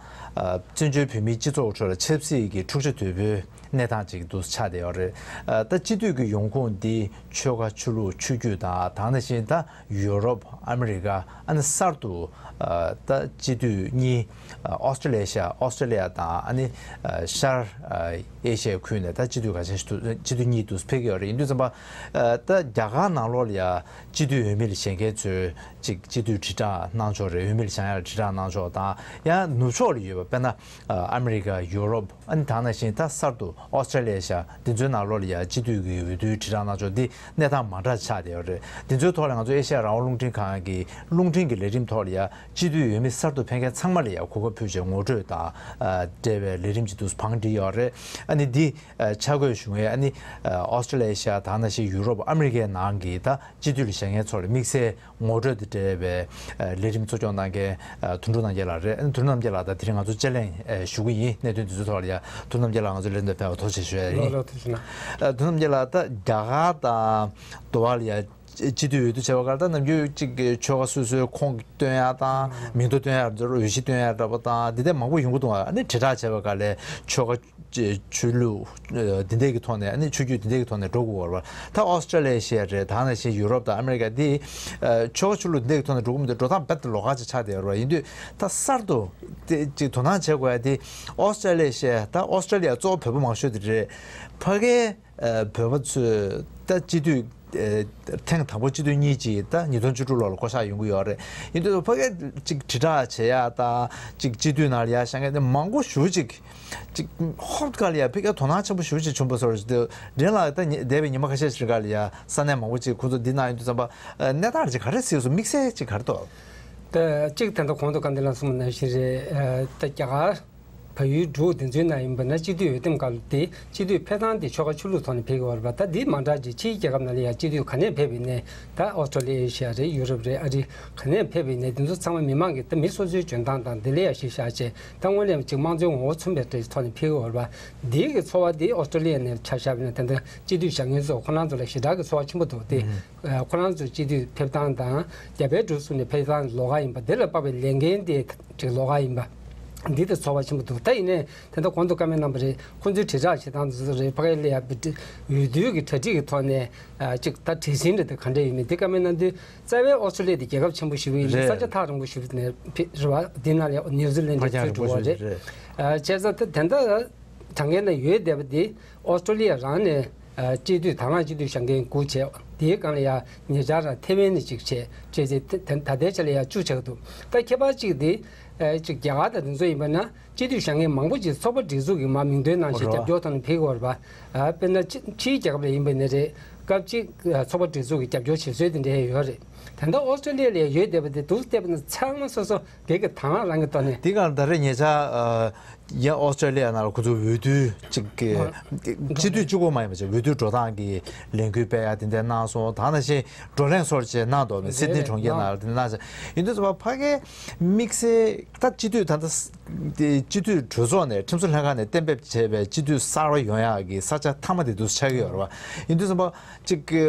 བཙན་བྱོལ་བོད་མིའི་སྤྱི་ཚོགས་ཁྲོད་ལ་ཆབ་སྲིད་ཀྱི་འཁྲུག་ཆ་དོད་པོའི་གནས་སྟངས་ཅིག་འདུག་ཆགས་བསྡད་ཡོད་རེད། ཨ། ད་སྤྱི་འཐུས་ཀྱི་ཡོང་ཁུངས་འདི་ཆོལ་ཁ་ཆོས་ལུགས་ཆོས་བརྒྱུད་དང་། དེ་ནང་བཞིན་ད་ཡུ་རོབ། ཨ་མི་རི་ཀ། ཨ་ནི་གསར་དུ། ཨ། ད་སྤྱི་འཐུས་གཉིས། ཨ། ཨོ་སི་ཀྲོ་ལི་ཡ། ཨོ་སི་ཀྲོ་ལི་ཡ་དང་། ཨ་ནི། ཨ། ཤར། ཨ། ཨེ་ཤི་ཡའི་ཁུལ་ནས་ད་སྤྱི་འཐུས་ཁ་ཤས་ཤིག་འདུག་སྤྱི་འཐུས་གཉིས་འདུག་ཕེབས་ཀྱི་ཡོད་རེད། ཡིན་དུས་ཙམ་པ། ཨ། ད་རྒྱ་གར་ནང་ལོགས་ལ་ཡ་སྤྱི་འཐུས་འོས་མི་ལ་བཞེངས་མཁན་ཚོས་ཅིག་སྤྱི་འཐུས་དྲིལ་བསྒྲགས་གནང་ཕྱོགས་རེད། འོས་མི་ལ་བཞེངས་ཡག་ལ་དྲིལ་བསྒྲགས་གནང་ཕྱོགས་དང་། ཡང་ནུབ་ཕྱོགས་ལ་ཡོད་པ་དཔེར་ན། ཨ། ཨ་མི་རི་ཀ། ཡུ་རོབ། ཨ་ནི་དེ་ནང་བཞིན་ད་གསར་དུ་ཨོ་སི་ཀྲོ་ལི་ཡ་ཤ་འདི་ཚོའི་ནང་ལོགས་ལ་ཡ་སྤྱི་འཐུས་ཀྱི་འོས་བསྡུའི་དྲིལ་བསྒྲགས་གནང་ཕྱོགས་འདི་གནས་སྟངས་མ་འདྲ་ཆགས་བསྡད་ཡོད་རེད། འདི་ཚོའི་ཐོག་ལ་ང་ཚོ་ཨེ་ཤ་ཡ་རང་དབང་རླུང་འཕྲིན་ཁང་གི་རླུང་འཕྲིན་གྱི་ལས་རིམ་ཐོག་ལ་ཡ་སྤྱི་འཐུས་འོས་མི་གསར་དུ་ཕེབས་མཁན་ཚང་མ་ལ་ཡ་གོ་སྐབས་ཕུལ་བྱས་ངོ་སྤྲོད་དང་། ཨ། འབྲེལ་བའི་ལས་རིམ་ཅིག་འདུག་བང་སྒྲིག་ཡོད་རེད། ཨ་ནི་འདི། ཨ། ཆ་བགོས་ཞུ་མཁན། ཨ་ནི། ཨ། ཨོ་སི་ཀྲོ་ལི་ཡ་ཤ་དང་། ནང་བཞིན་ཡུ་རོབ། ཨ་མི་རི་ཀའི་ནང་གི་ད་སྤྱི་འཐུས་ལ་བཞེངས་མཁན་ཚོ་ལ་དམིགས་བསལ་ངོ་སྤྲོད་དང་འབྲེལ་བའི། ཨ། ལས་རིམ་གཙོ་སྐྱོང་གནང་མཁན། ཨ། དོན་གྲུབ་རྣམ་རྒྱལ་ལགས་རེད། ཨ་ནི་དོན་གྲུབ་རྣམ་རྒྱལ་ལགས་དང་དེ་རིང་ང་ཚོ་དཔྱད་གླེང་། ཨ། ཞུ་གི་ཡིན། གནད་དོན་འདི་ཚོའི་ཐོག་ལ་ཡ་དོན་གྲུབ་རྣམ་རྒྱལ་ལགས་ང་ཚོའི་ལས་དོན་ཕེབས་པར་ཐུགས་རྗེ་ཆེ་ཞུ་ཡ་ཡིན། ལགས་ལགས། ཐུགས་རྗེ་གནང་། ཨ། དོན་གྲུབ་རྣམ་རྒྱལ་ལགས། ད་རྒྱ་གར་དང་འདི་པ་ལ་ཡ་སྤྱི་འཐུས་འོས་བསྡུ་བྱས་པ་ག་ལ། ད་ནམ་རྒྱུན་ཅིག་གི་ཆོལ་ཁ་སོ་སོའི་ཁོངས་སྟོན་ཡ་དང་། མིང་ཐོ་སྟོན་ཡ། འོས་གཞི་སྟོན་ཡ་འདྲ་པོ་དང་འདི་འདྲ་མང་པོ་ཡོང་གི་འདུག་ཨ་ནི་དྲིལ་བསྒྲགས་བྱས་པ་ག་ལ་ཆོལ་ཁ། ཆོས་ལུགས། ཨ། འདི་འདྲ་གི་ཐོག་ནས། ཨ་ནི་ཆོས་བརྒྱུད་འདི་འདྲ་གི་ཐོག་ནས་འགྲོ་དགོས་པ་རེད་པ། ད་ཨོ་སི་ཀྲོ་ལི་ཡ་ཤ་རེད། དེ་ནང་བཞིན་ཡུ་རོབ་དང་ཨ་མི་རི་ཀ་འདི། ཨ། ཆོལ་ཁ་ཆོས་ལུགས་འདི་འདྲ་གི་ཐོག་ནས་འགྲོ་གི་མི་འདུག་འགྲོ་སྟངས་རྦད་དེ་ལོགས་ཀ་ཅིག་ཆགས་བསྡད་ཡོད་རེད་པ། ཡིན་དུས་ད་གསར་དུ་དེ་ཅིག་དོ་སྣང་བྱེད་དགོས་ཡ་དེ། ཨོ་སི་ཀྲོ་ལི་ཡ་ཤ། ད་ཨོ་སི་ཀྲོ་ལི་ཡ་གཙོ་བོ་བོད་པ་མང་ཤོས་དེ་རེད། ཕ་གིའི། ཨ། བོད་པ་ཚོས་ད་སྤྱི་འཐུས། ཨ། ཐེངས་དང་པོ་སྤྱི་འཐུས་གཉིས་ཅིག་ད་ཉིས་སྟོང་བཅུ་དྲུག་ལོ་ལ་བསྐོ་གཞག་ཡོང་གི་ཡོད་རེད། ཡིན་དུས་ཕ་གིར་ཅིག་དྲིལ་བསྒྲགས་བྱེད་ཡ་དང་། ཅིག་སྤྱི་འཐུས་ནང་ལ་ཡ་བཞེངས་མཁན་དེ་མང་པོ་ཞེ་པོ་ཅིག་ཅིག་ཧོབ་ཁ་ལ་ཡ་ཕ་གིར་དོ་སྣང་ཆེན་པོ་ཞེ་པོ་ཅིག་བྱུང་བ་བཟོ་འདྲ་ཅིག་འདུག་དེ་ལ་ད་ཉི། འདས་པའི་ཉི་མ་ཁ་ཤས་ཤིག་སྒང་ལ་ཡ་ས་གནས་མང་པོ་ཅིག་ཁོང་ཚོ་འདི་ནང་ཡོང་དུས་ཙམ་པ། ཨ། གནས་སྟངས་ཅིག་ག་རེ་གཟིགས་སོང་། དམིགས་བསལ་ཅིག་ག་རེ་འདུག་ད་གཅིག་ད་ལྟ་གོང་དུ་སྐལ་ལྡན་ལགས་གསུངས་པ་ནང་བཞིན་རེད། ཨ། ད་རྒྱ་གར། བལ་ཡུལ་འབྲུག་དེ་ཚོའི་ནང་ཡིན་པ་ན། སྤྱི་འཐུས་འོས་འདེམས་སྐབས་དེ་སྤྱི་འཐུས་ཕེབས་སྟངས་དེ་ཆོལ་ཁ་ཆོས་ལུགས་ཐོག་ནས་ཕེབས་ཀྱི་ཡོད་རེད་པ། ད་འདི་མ་འདྲ་ཅིག་ཕྱིའི་རྒྱལ་ཁབ་ནང་ལ་ཡ་སྤྱི་འཐུས་ག་ནས་ཕེབས་པ་ཡིན་ནའི། ད་ཨོ་སི་ཀྲོ་ལི་ཡ་ཤ་རེད། ཡུ་རོབ་རེད། ཨ་རི། ག་ནས་ཕེབས་པ་ཡིན་ནའི་དེ་ཚོ་ཚང་མ་མི་མང་གི་ད་མི་སོ་སོའི་འཇོན་ཐང་དང་དེ་ལ་ཡ་གཞི་བཞག་བྱས། ད་དངོས་གནས་ཅིག་དམངས་གཙོའི་ངོ་བོ་མཚོན་པའི་ཐོག་ནས་ཕེབས་ཀྱི་ཡོད་རེད་པ། འདི་གི་ཚོར་བ་འདི་ཨོ་སི་ཀྲོ་ལི་ཡ་ནས་ཆ་བཞག་པ་ཡིན་ན། ད་ལྟ་སྤྱི་འཐུས་བཞེངས་མཁན་ཚོ་ཁོ་རང་ཚོ་ལ་ཞེ་དྲག་གི་ཚོར་བ་ཆེན་པོ་འདུག་སྟེ། ཨ། ཁོ་རང་ཚོ་སྤྱི་འཐུས་ཕེབས་སྟངས་དང་། རྒྱ་བལ་འབྲུག་གསུམ་ནས་ཕེབས་སྟངས་ལོགས་ཀ་ཡིན་པ། འདི་ལ་དཔག་པའི་ལས་འགན་དེ་ཅིག་ལོགས་ཀ་ཡིན་པ། འདི་དེ་ཚོར་བ་ཆེན་པོ་འདུག་ད་ཡིན་ནའི་དེ་འདྲ་གོང་དུ་བཀའ་མོལ་གནང་པ་རེད། ཁོང་ཚོའི་དྲིལ་བསྒྲགས་བྱེད་སྟངས་དེ་ཚོ་རེད། ཕ་གིར་ལ་ཡ་འོས་བསྡུའི་གི་གྲ་སྒྲིག་གི་ཐོག་ནས། ཨ། ཅིག་ད་བྲེལ་ཟིང་རེད། དེ་ག་འདྲ་ཡིན་མིན་དེ་བཀའ་མོལ་གནང་དུས། རྩ་བའི་ཨོ་སི་ཀྲོ་ལི་ཡ་དེ་རྒྱལ་ཁབ་ཆེན་པོ་ཞེ་པོ་ཡིན་པས། རེད། ས་ཆ་ཐག་རིང་པོ་ཞེ་པོ་ནས་ཕེབས་རེད་པ། འདི་ནང་ལ་ནིའུ་ཛི་ལན་དེ་ཚུད་འགྲོ་བ་རེད། རེད། ཨ། བྱས་ཙང་ད་དེ་འདྲ་དྲང་གནས་ན་ཡོད་བསྡད་པ་དེ་ཨོ་སི་ཀྲོ་ལི་ཡ་རང་ནས། ཨ། སྤྱི་འཐུས་དང་བླངས་སྤྱི་འཐུས་བཞེངས་མཁན་སྒུག་བྱས། དེའི་སྒང་ལ་ཡ་ཉེ་ཆར་རང་ཐེ་ཝན་ནས་གཅིག་བྱས། བྱས་ཚེ་ད་ད་ལྟའི་ཆ་ལ་ཡ་བཅུ་ཆགས་འདུག་ད་ཁྱད་པར་གཅིག་དེ། ཨ། གཅིག་རྒྱ་གར་དང་དེ་ཚོ་ཡིན་པ་ན། སྤྱི་འཐུས་བཞེངས་མཁན་མང་པོ་ཅིག་ཚོགས་པ་སྒྲིག་འཛུགས་ཀྱི་མར་མིང་འདོན་གནང་བྱས། རོ། རྒྱབ་སྐྱོར་ཐོག་ནས་ཕེབས་ཀྱི་ཡོད་རེད་པ། ཨ། དཔེར་ན་ཕྱི་ཕྱིའི་རྒྱལ་ཁབ་ལ་ཡིན་པ་ནི་རེད། སྐབས་གཅིག་ཚོགས་པ་སྒྲིག་འཛུགས་ཀྱི་རྒྱབ་སྐྱོར་བྱེད་སྲོལ་དེ་འདྲ་ཡོད་རེད། ད་ལྟ་ཨོ་སི་ཀྲོ་ལི་ཡ་ལ་ཡོད་བསྡད་པ་དེ་འདུག་བལྟས་པ་ན་ཚང་མ་སོ་སོ་སྒེར་གྱི་དང་བླངས་རང་གི་ཐོག་ནས། འདི་ག་ད་རེས་ཉེ་ཆར། ཨ། ཡ། ཨོ་སི་ཀྲོ་ལི་ཡ་ནང་ལ་ཁོ་ཚོ་འོས་བསྡུ་ཅིག་གི། ཨ། སྤྱི་འཐུས་གཅིག་པོ་མ་ཡིན་པ་ཅིག་འོས་བསྡུ་འགྲོ་སྟངས་ཀྱི་ལས་འགུལ་སྤེལ་ཡ་དེ་འདྲ་གནང་སོང་། ད་ནང་བཞིན་བགྲོ་གླེང་སོགས་བྱས་གནང་འདུག་མི། སིད་ནི་གྲོང་ཁྱེར་ནང་ལ་དེ་འདྲ་གནང་བྱས། ཡིན་དུས་ཙམ་པ་ཕ་གིའི་དམིགས་བསལ་ད་སྤྱི་འཐུས་ད་ལྟ་དེ་སྤྱི་འཐུས་གྲོས་ཚོགས་ནས་ཁྲིམས་བཟོ་ལྷན་ཁང་ནས་གཏན་འབེབས་བྱས་པའི་སྤྱི་འཐུས་གསར་པ་ཡོང་ཡག་གི་ས་ཆ་མཐའ་མ་དེ་འདུག་ཆགས་ཀྱི་ཡོད་རེད་པ། ཡིན་དུས་ཙམ་པ་ཅིག་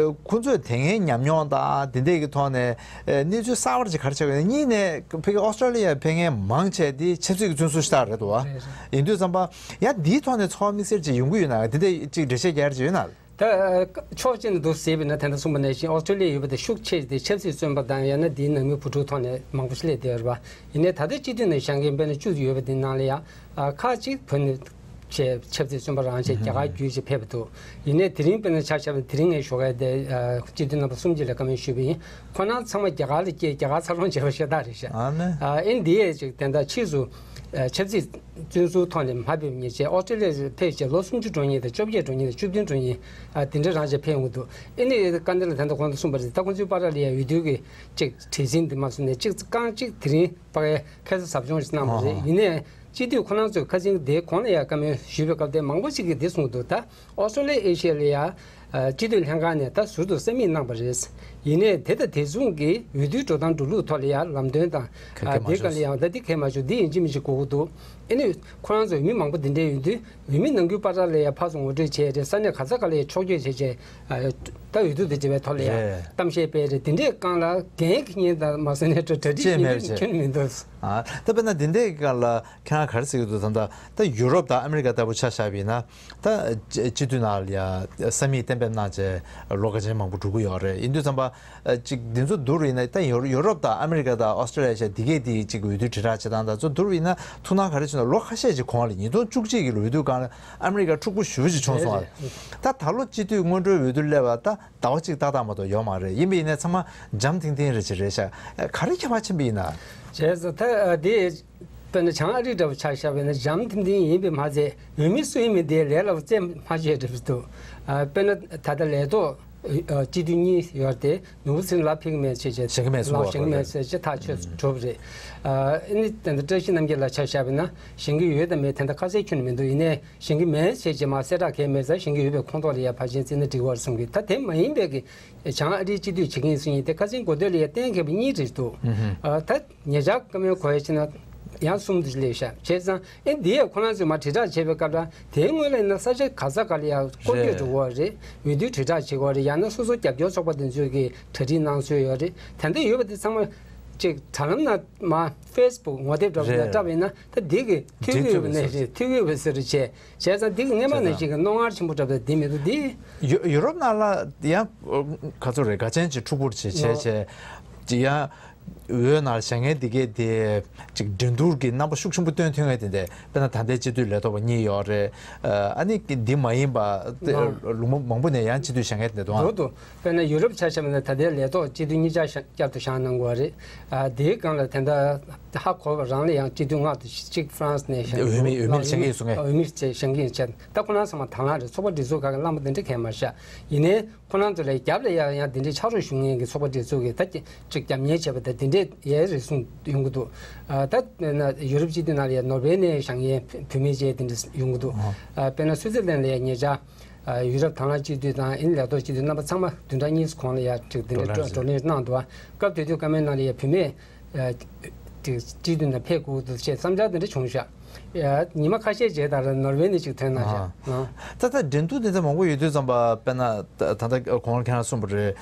ཁོང་ཚོས་དེ་སྔའི་ཉམས་མྱོང་དང་དེ་འདྲས་ཀྱི་ཐོག་ནས། ཨ། གནས་ཚུལ་གསར་པ་ཅིག་ག་རེ་ཆགས་ཀྱི་ཡོད་ན། གཉིས་ནས་ཕ་གི་ཨོ་སི་ཀྲོ་ལི་ཡ་ཕེབས་མཁན་མང་ཆེ་དེ་ཆབ་སྲིད་ཀྱི་བཙོན་ཟུར་ཞིག་རེད་པ། རེད་རེད། ཡིན་དུས་ཙམ་པ་ཡ་འདིའི་ཐོག་ནས་ཚོར་བ་དམིགས་བསལ་ཅིག་ཡོང་གི་ཡོད་ན། དེ་འདྲས་ཅིག་འགྲེལ་བཤད་རྒྱག་ཡ་ཅིག་ཡོད་ན། ད་ཕྱོགས་གཅིག་ནས་འདུག་ཟེར་བ་ཡིན་ན། ད་ལྟ་གསུངས་པ་ནང་བཞིན་ཨོ་སི་ཀྲོ་ལི་ཡ་ཡོད་པ་དེ་ཤུགས་ཆེ་སྟེ་ཆབ་སྲིད་བཙོན་པ་དང་། ཡང་ན་དེའི་ནང་མི་བུ་ཕྲུག་ཐོག་ནས་མང་པོ་ཞིག་སླེབས་བསྡད་ཡོད་རེད་པ། ཡིན་ནའི་ད་ལྟ་སྤྱི་འཐུས་ནང་བཞེངས་མཁན་དཔེར་ན་བཅུ་ཡོད་པ་དེ་ནང་ལ་ཡང་། ཨ། ཁག་ཅིག་བོད་ནས་ བྱས་ཆབ་སྲིད་བཙོན་པ་རང་བྱས་རྒྱ་གར་བརྒྱུད་བྱས་ཕེབས་འདུག་ཡིན་ནའི་དེ་རིང་དཔེར་ན་ཆ་བཞག་པ་དེ་རིང་ངས་ཞོགས་ཀས་དེ་སྤྱི་འཐུས་རྣམ་པ་གསུམ་གཅིག་ལ་བཀའ་མོལ་ཞུས་པ་ཡིན། ཁོ་རང་ཚང་མ་རྒྱ་གར་ལ་སྐྱེས། རྒྱ་གར་འཚར་ལོངས་བྱས་པ་ཤ་སྟག་རེད་ཤག་ཨ་ནི། ཨ་ཨེ་འདི་ཡས་ཅིག་དེ་འདྲ་ཕྱིས་སུ་ཆབ་སྲིད་བཙོན་ཟུར་ཐོག་ནས་མ་ཕེབས་ཉེ་ཆར་ཨོ་སྟྲེ་ལི་ཡ་ཕེབས་བྱས་ལོ་སུམ་ཅུ་འགྲོ་མཁན་དང་བཅོ་བརྒྱད་འགྲོ་མཁན་དང་བཅུ་བདུན་འགྲོ་མཁན་དེ་འདྲ་རང་བྱས་ཕེབས་ཡོང་གི་འདུག་ཨེ་ནི་བཀའ་འདི་ལ་ད་ལྟ་གོང་དུ་གསུངས་པ་རེད། ད་ཁོང་ཚོའི་བར་ལ་ཡ་འོས་བསྡུ་གི་ཅིག་བྲེལ་ཟིང་འདི་མ་སོང་ནས་ཅིག་རྐང་གཅིག་དེ་རིང་ཕ་གའི་ཁ་ས་ཟབ་སྦྱོང་ཞིག་གནང་བ་རེད། ཡིན་ནའི་སྤྱི་འཐུས་ཁོ་རང་ཚོས་ཁ་སང་དེའི་གོང་ལ་ཡ་བཀའ་མོལ་ཞུས་པའི་སྐབས་དེ་མང་པོ་ཞིག་གིས་འདི་གསུངས་འདུག་ད་ཨོ་སི་ཀྲོ་ལི་ཡ་ཨེ་ཤི་ཡ་ལ་ཡ་སྤྱི་འཐུས་ལྷན་ཁང་ནས་ད་ཟུར་དུ་ས་མིག་གནང་བ་རེད། ཡིན་ནའི་དེ་དང་དེ་མཚུངས་ཀྱི་འོས་བསྡུའི་འགྲོ་སྟངས་འགྲོ་ལུགས་ཐོག་ལ་ཡ་ལམ་སྟོན་དང་། ཨ་དེ་ག་ལ་ཡང་ད་འདི་གལ་མ་བྱུང་འདི་ཡིན་གཅིག་མིན་གཅིག་གོ་གི་འདུག་ཨེ་ནི་ཁོ་རང་ཚོ་འོས་མི་མང་པོ་འདི་འདྲའི་ཡོད་དུས་འོས་མི་ནང་ཁུལ་པ་ཏྲ་ལ་ཡ་ཕར་ཚུར་ངོ་སྤྲོད་བྱས་རེད། ས་གནས་ག་ས་ག་ལ་ཡ་ཕྱོགས་བསྐྱོད་བྱས་བྱས་ད་འོས་བསྡུ་དང་འབྲེལ་བའི་ཐོག་ལ་ཡ་རེད། གཏམ་བཤད་སྤེལ་རེད། འདི་འདྲའི་སྒང་ལ་འགན་འཁྱེར་མཁན་དང་མ་སོང་ནས་གྲ་སྒྲིག་ཅེས་བྱེད་མེད་མཁན་ཅེས་ཁྱོན་མི་འདུག་ཨ་ད་དཔེར་ན་འདི་འདྲའི་སྒང་ལ་ཁྱེད་རང་ག་རེ་ཟེར་གྱི་འདུག་ད་ལྟ་ད་ཡུ་རོབ་དང་ཨ་མི་རི་ཀ་ལྟ་བུ་ཆ་བཞག་པ་ཡིན་ན། ད་སྤྱི་འཐུས་ནང་ལ་ཡ་ས་མིག་གཏན་འབེབས་གནང་བྱས་ལོ་འགའ་ཅན་མང་པོ་འགྲོ་གི་ཡོད་རེད། ཡིན་དུས་ཙམ་པ་ཅིག་འདི་ཚོ་བསྡུར་ཡིན་ན་ད་ཡུ་ཡུ་རོབ་དང་ཨ་མི་རི་ཀ་དང་ཨོ་སི་ཀྲོ་ལི་ཡ་ཞེས་འདི་གས་དེ་ཅིག་འོས་བསྡུ་དྲིལ་བསྒྲགས་བྱེད་སྟངས་དང་ཚོ་བསྡུར་ཡིན་ན་ཐུགས་སྣང་ག་རེ་བྱུང་ན། ལོ་ཁ་ཤས་ཅིག་གོང་ལ་ཉིས་སྟོང་བཅུ་གཅིག་གི་འོས་བསྡུ་སྒང་ལ་ཨ་མི་རི་ཀ་འཁྲུག་པོ་ཞེ་པོ་ཅིག་བྱུང་སོང་བ་རེད། ད་ད་ལོ་སྤྱི་འཐུས་སྔོན་འགྲོའི་འོས་བསྡུ་སླེབས་པ་ད་ཟླ་བ་གཅིག་ཏག་ཏག་མ་གཏོགས་ཡོད་མ་རེད། ཡིན་པ་ཡིན་ནའི་ཚང་མ་འཇམ་ཐིང་ཐིང་རེད་ཅིག་རེད་ཤག་ག་རེ་ཁྱད་པར་ཕྱིན་པ་ཡིན་ན། བྱས་ཙང་ད་དེ། དཔེར་ན་བྱང་ཨ་རི་འདྲ་བོ་ཆ་བཞག་པ་ཡིན་ན་འཇམ་ཐིང་ཐིང་ཡིན་པས་མ་ཚད་འོས་མི་སུ་ཡིན་མིན་དེ་ལས་སླ་པོ་རྩད་མ་ཆོད་འདྲ་པོ་འདུག་ཨ་དཔེར་ན་ད་ལྟ་ལས་ཐོག་ཨ་སྤྱི་འཐུས་གཉིས་ཡོད་དེ་ནོར་བུ་ཚེ་རིང་ལགས་ཕེབས་ཀྱི་མེད་ཟེར་བྱས། བཞེངས་ཀྱི་མེད་གསུངས་པ་ལགས་བཞེངས་ཀྱི་མེད་ཟེར་བྱས་ཐག་ཆོད་གྲུབ་རེད། ཨ་ཨ་ནི་ད་ལྟ་བཀྲ་ཤིས་རྣམ་རྒྱལ་ལགས་ཆ་བཞག་པ་ཡིན་ན་བཞེངས་ཀྱི་ཡོད་དམ་མེད་དེ་འདྲ་ཁ་གསལ་ཁྱོན་ནས་མི་འདུག་ཡིན་ནའི་བཞེངས་ཀྱི་མེད་ཟེར་བྱས་མ་གསལ་བསྒྲགས་གང་ཡང་མེད་ཙང་བཞེངས་ཀྱི་ཡོད་པའི་ཁོངས་གཏོགས་ལ་ཡ་ཕལ་ཆེར་བརྩིས་ན་འགྲིག་གི་རེད་བསམ་གི། ད་དེ་མ་ཡིན་པའི་གི་བྱང་ཨ་རིའི་སྤྱི་འཐུས་བྱེད་མཁན་སུ་ཡིན་དེ་ཁ་སང་གོ་ཐོས་ལ་ཡ་གཏན་འཁེལ་བ་གཉིས་རེད་འདུག་ཨ་ད་ཉེ་ཆར་བཀའ་མོལ་གོ་ཡ་ཕྱིན་ན་ཡང་གསུམ་དུ་སླེབས་ཤག་བྱས་ཙང་ཨེ་འདི་ཡས་ཁོ་རང་ཚོས་མར་དྲིལ་བསྒྲགས་བྱས་པའི་སྐབས་ལ་དེའི་སྔོན་ལ་ཡིན་ན་ས་ཆ་ག་ས་ག་ལ་ཡང་སྐོར་སྐྱོད་འགྲོ་གི་ཡོད་རེད། འོས་བསྡུ་དྲིལ་བསྒྲགས་བྱེད་ཀྱི་ཡོད་རེད། ཡང་ན་སོ་སོ་རྒྱབ་སྐྱོར་ཚོགས་པ་དེ་ཚོས་ཀྱི་གྲ་སྒྲིག་གནང་སྲོལ་ཡོད་རེད། དེ་འདྲ་ཡོད་པ་དེ་ཚང་མ་ཅིག་དྲ་ལམ་ན་མ་ཕེ་སི་བུག་ངོ་དེབ་འདྲ་པོ་ལ་བཀྲམ་པ་ཡིན་ན་ད་འདི་གི་འཐུས་སྒོ་ཡོད་པ་ནས་རེད། འཐུས་སྒོ་ཡོད་པ་ཟེར་རེད་བྱས། བྱས་ཙང་འདི་གི་སྔོན་མ་ནང་བཞིན་གྱི་རྣོ་ངར་ཆེན་པོ་འདྲ་པོ་འདི་མི་འདུག་འདི། ཡུ་ཡུ་རོབ་ནང་ལ་ཡང་ག་ཚོད་རེད། དགའ་ཆེན་གྱི་འཁྲུག་པོར་བྱེད་བྱས་བྱས་ཅིག་ཡང་འོས་ནང་བཞེངས་མཁན་འདི་གས་དེ་ཅིག་འགྲན་བསྡུར་གྱི་རྣམ་པ་ཤུགས་ཆེན་པོ་སྟོན་ཐུབ་མཁན་དེ་འདྲ་དཔེར་ན་ད་ལྟའི་སྤྱི་འཐུས་ལས་ཐོག་པ་གཉིས་ཡོད་རེད། ཨ་ནི་འདི་མ་ཡིན་པ་ལུང་པ་མང་པོ་ནས་ཡང་སྤྱི་འཐུས་བཞེངས་མཁན་དེ་འདུག་ཨང་། འདུག་འདུག་དཔེར་ན་ཡུ་རོབ་ཆ་བཞག་པ་ན་ད་ལྟའི་ལས་ཐོག་སྤྱི་འཐུས་གཉིས་ཆ་བཞག་བསྐྱར་དུ་བཞེངས་གནང་དགོས་པ་རེད། ཨ་དེའི་སྒང་ལ་དེ་འདྲ་ཧ་གོ་བ་རང་ལ་ཡང་སྤྱི་འཐུས་ལྔ་དང་གཅིག་ཧྥ་རན་སི་ནས་བཞེངས། འོས་མི་འོས་མི་བཞེངས་ཀྱི་ཡིན་གསུང་ངས། འོས་མི་བཞེངས་ཀྱི་ཡིན་བྱས། ད་ཁོ་རང་ཚང་མ་དང་བླངས་རེད། ཚོགས་པ་སྒྲིག་འཛུགས་ཁག་གི་བླ་མ་དེ་འདྲ་གང་ཡང་མ་བཞག་ཡིན་ནའི་ཁོ་རང་ཚོ་ལ་རྒྱབ་ལ་ཡང་ཡང་དེ་འདྲའི་ཕྱག་རོགས་ཞུ་མཁན་གྱི་ཚོགས་པ་སྒྲིག་འཛུགས་ཀྱི་ད་ཅིག་རྒྱབ་གཉེར་བྱས་པ་དང་དེ་འདྲས་ཡས་རེ་ཟུང་ཡོང་གི་འདུག་ཨ་ད་ན་ཡུ་རོབ་སྤྱི་འཐུས་ནང་ལ་ཡང་ནོར་ཝེ་ནས་བཞེངས་མཁན་བུད་མེད་བཅས་དེ་འདྲས་ཡོང་གི་འདུག་ཨ་དཔེར་ན་སུའི་ཙི་ལན་ལ་ཡང་ཉེ་ཆར་ཨ་ཡུ་རོབ་དང་བླངས་སྤྱི་འཐུས་དང་ཨིན་ལས་ཐོག་སྤྱི་འཐུས་རྣམ་པ་ཚང་མ་བདུན་ཕྲག་གཉིས་གོང་ལ་ཡང་ཅིག་དེ་འདྲ་བགྲོ་བགྲོ་གླེང་གནང་འདུག་ཨ་སྐབས་དེ་དུས་བཀའ་མོལ་ནང་ལ་ཡང་བུད་མེད་ཨ་ཅིག་སྤྱི་འཐུས་ནང་ཕེབས་དགོས་འདུག་ཅེས་བསམ་འཆར་དེ་འདྲ་བྱུང་ཤག་ཡ། ཉི་མ་ཁ་ཤས་རྗེས་ད་རེས་ནོར་ཝེ་ནས་ཅིག་ཐོན་གནང་ཤག་ཨ། ད་ལྟ་འགྲན་བསྡུར་དེ་ཚོ་མང་པོ་ཡོད་དུས་ཙམ་པ་དཔེར་ན་ད་ད་ལྟ་གོང་ལ་ཁྱེད་རང་གསུངས་པ་རེད།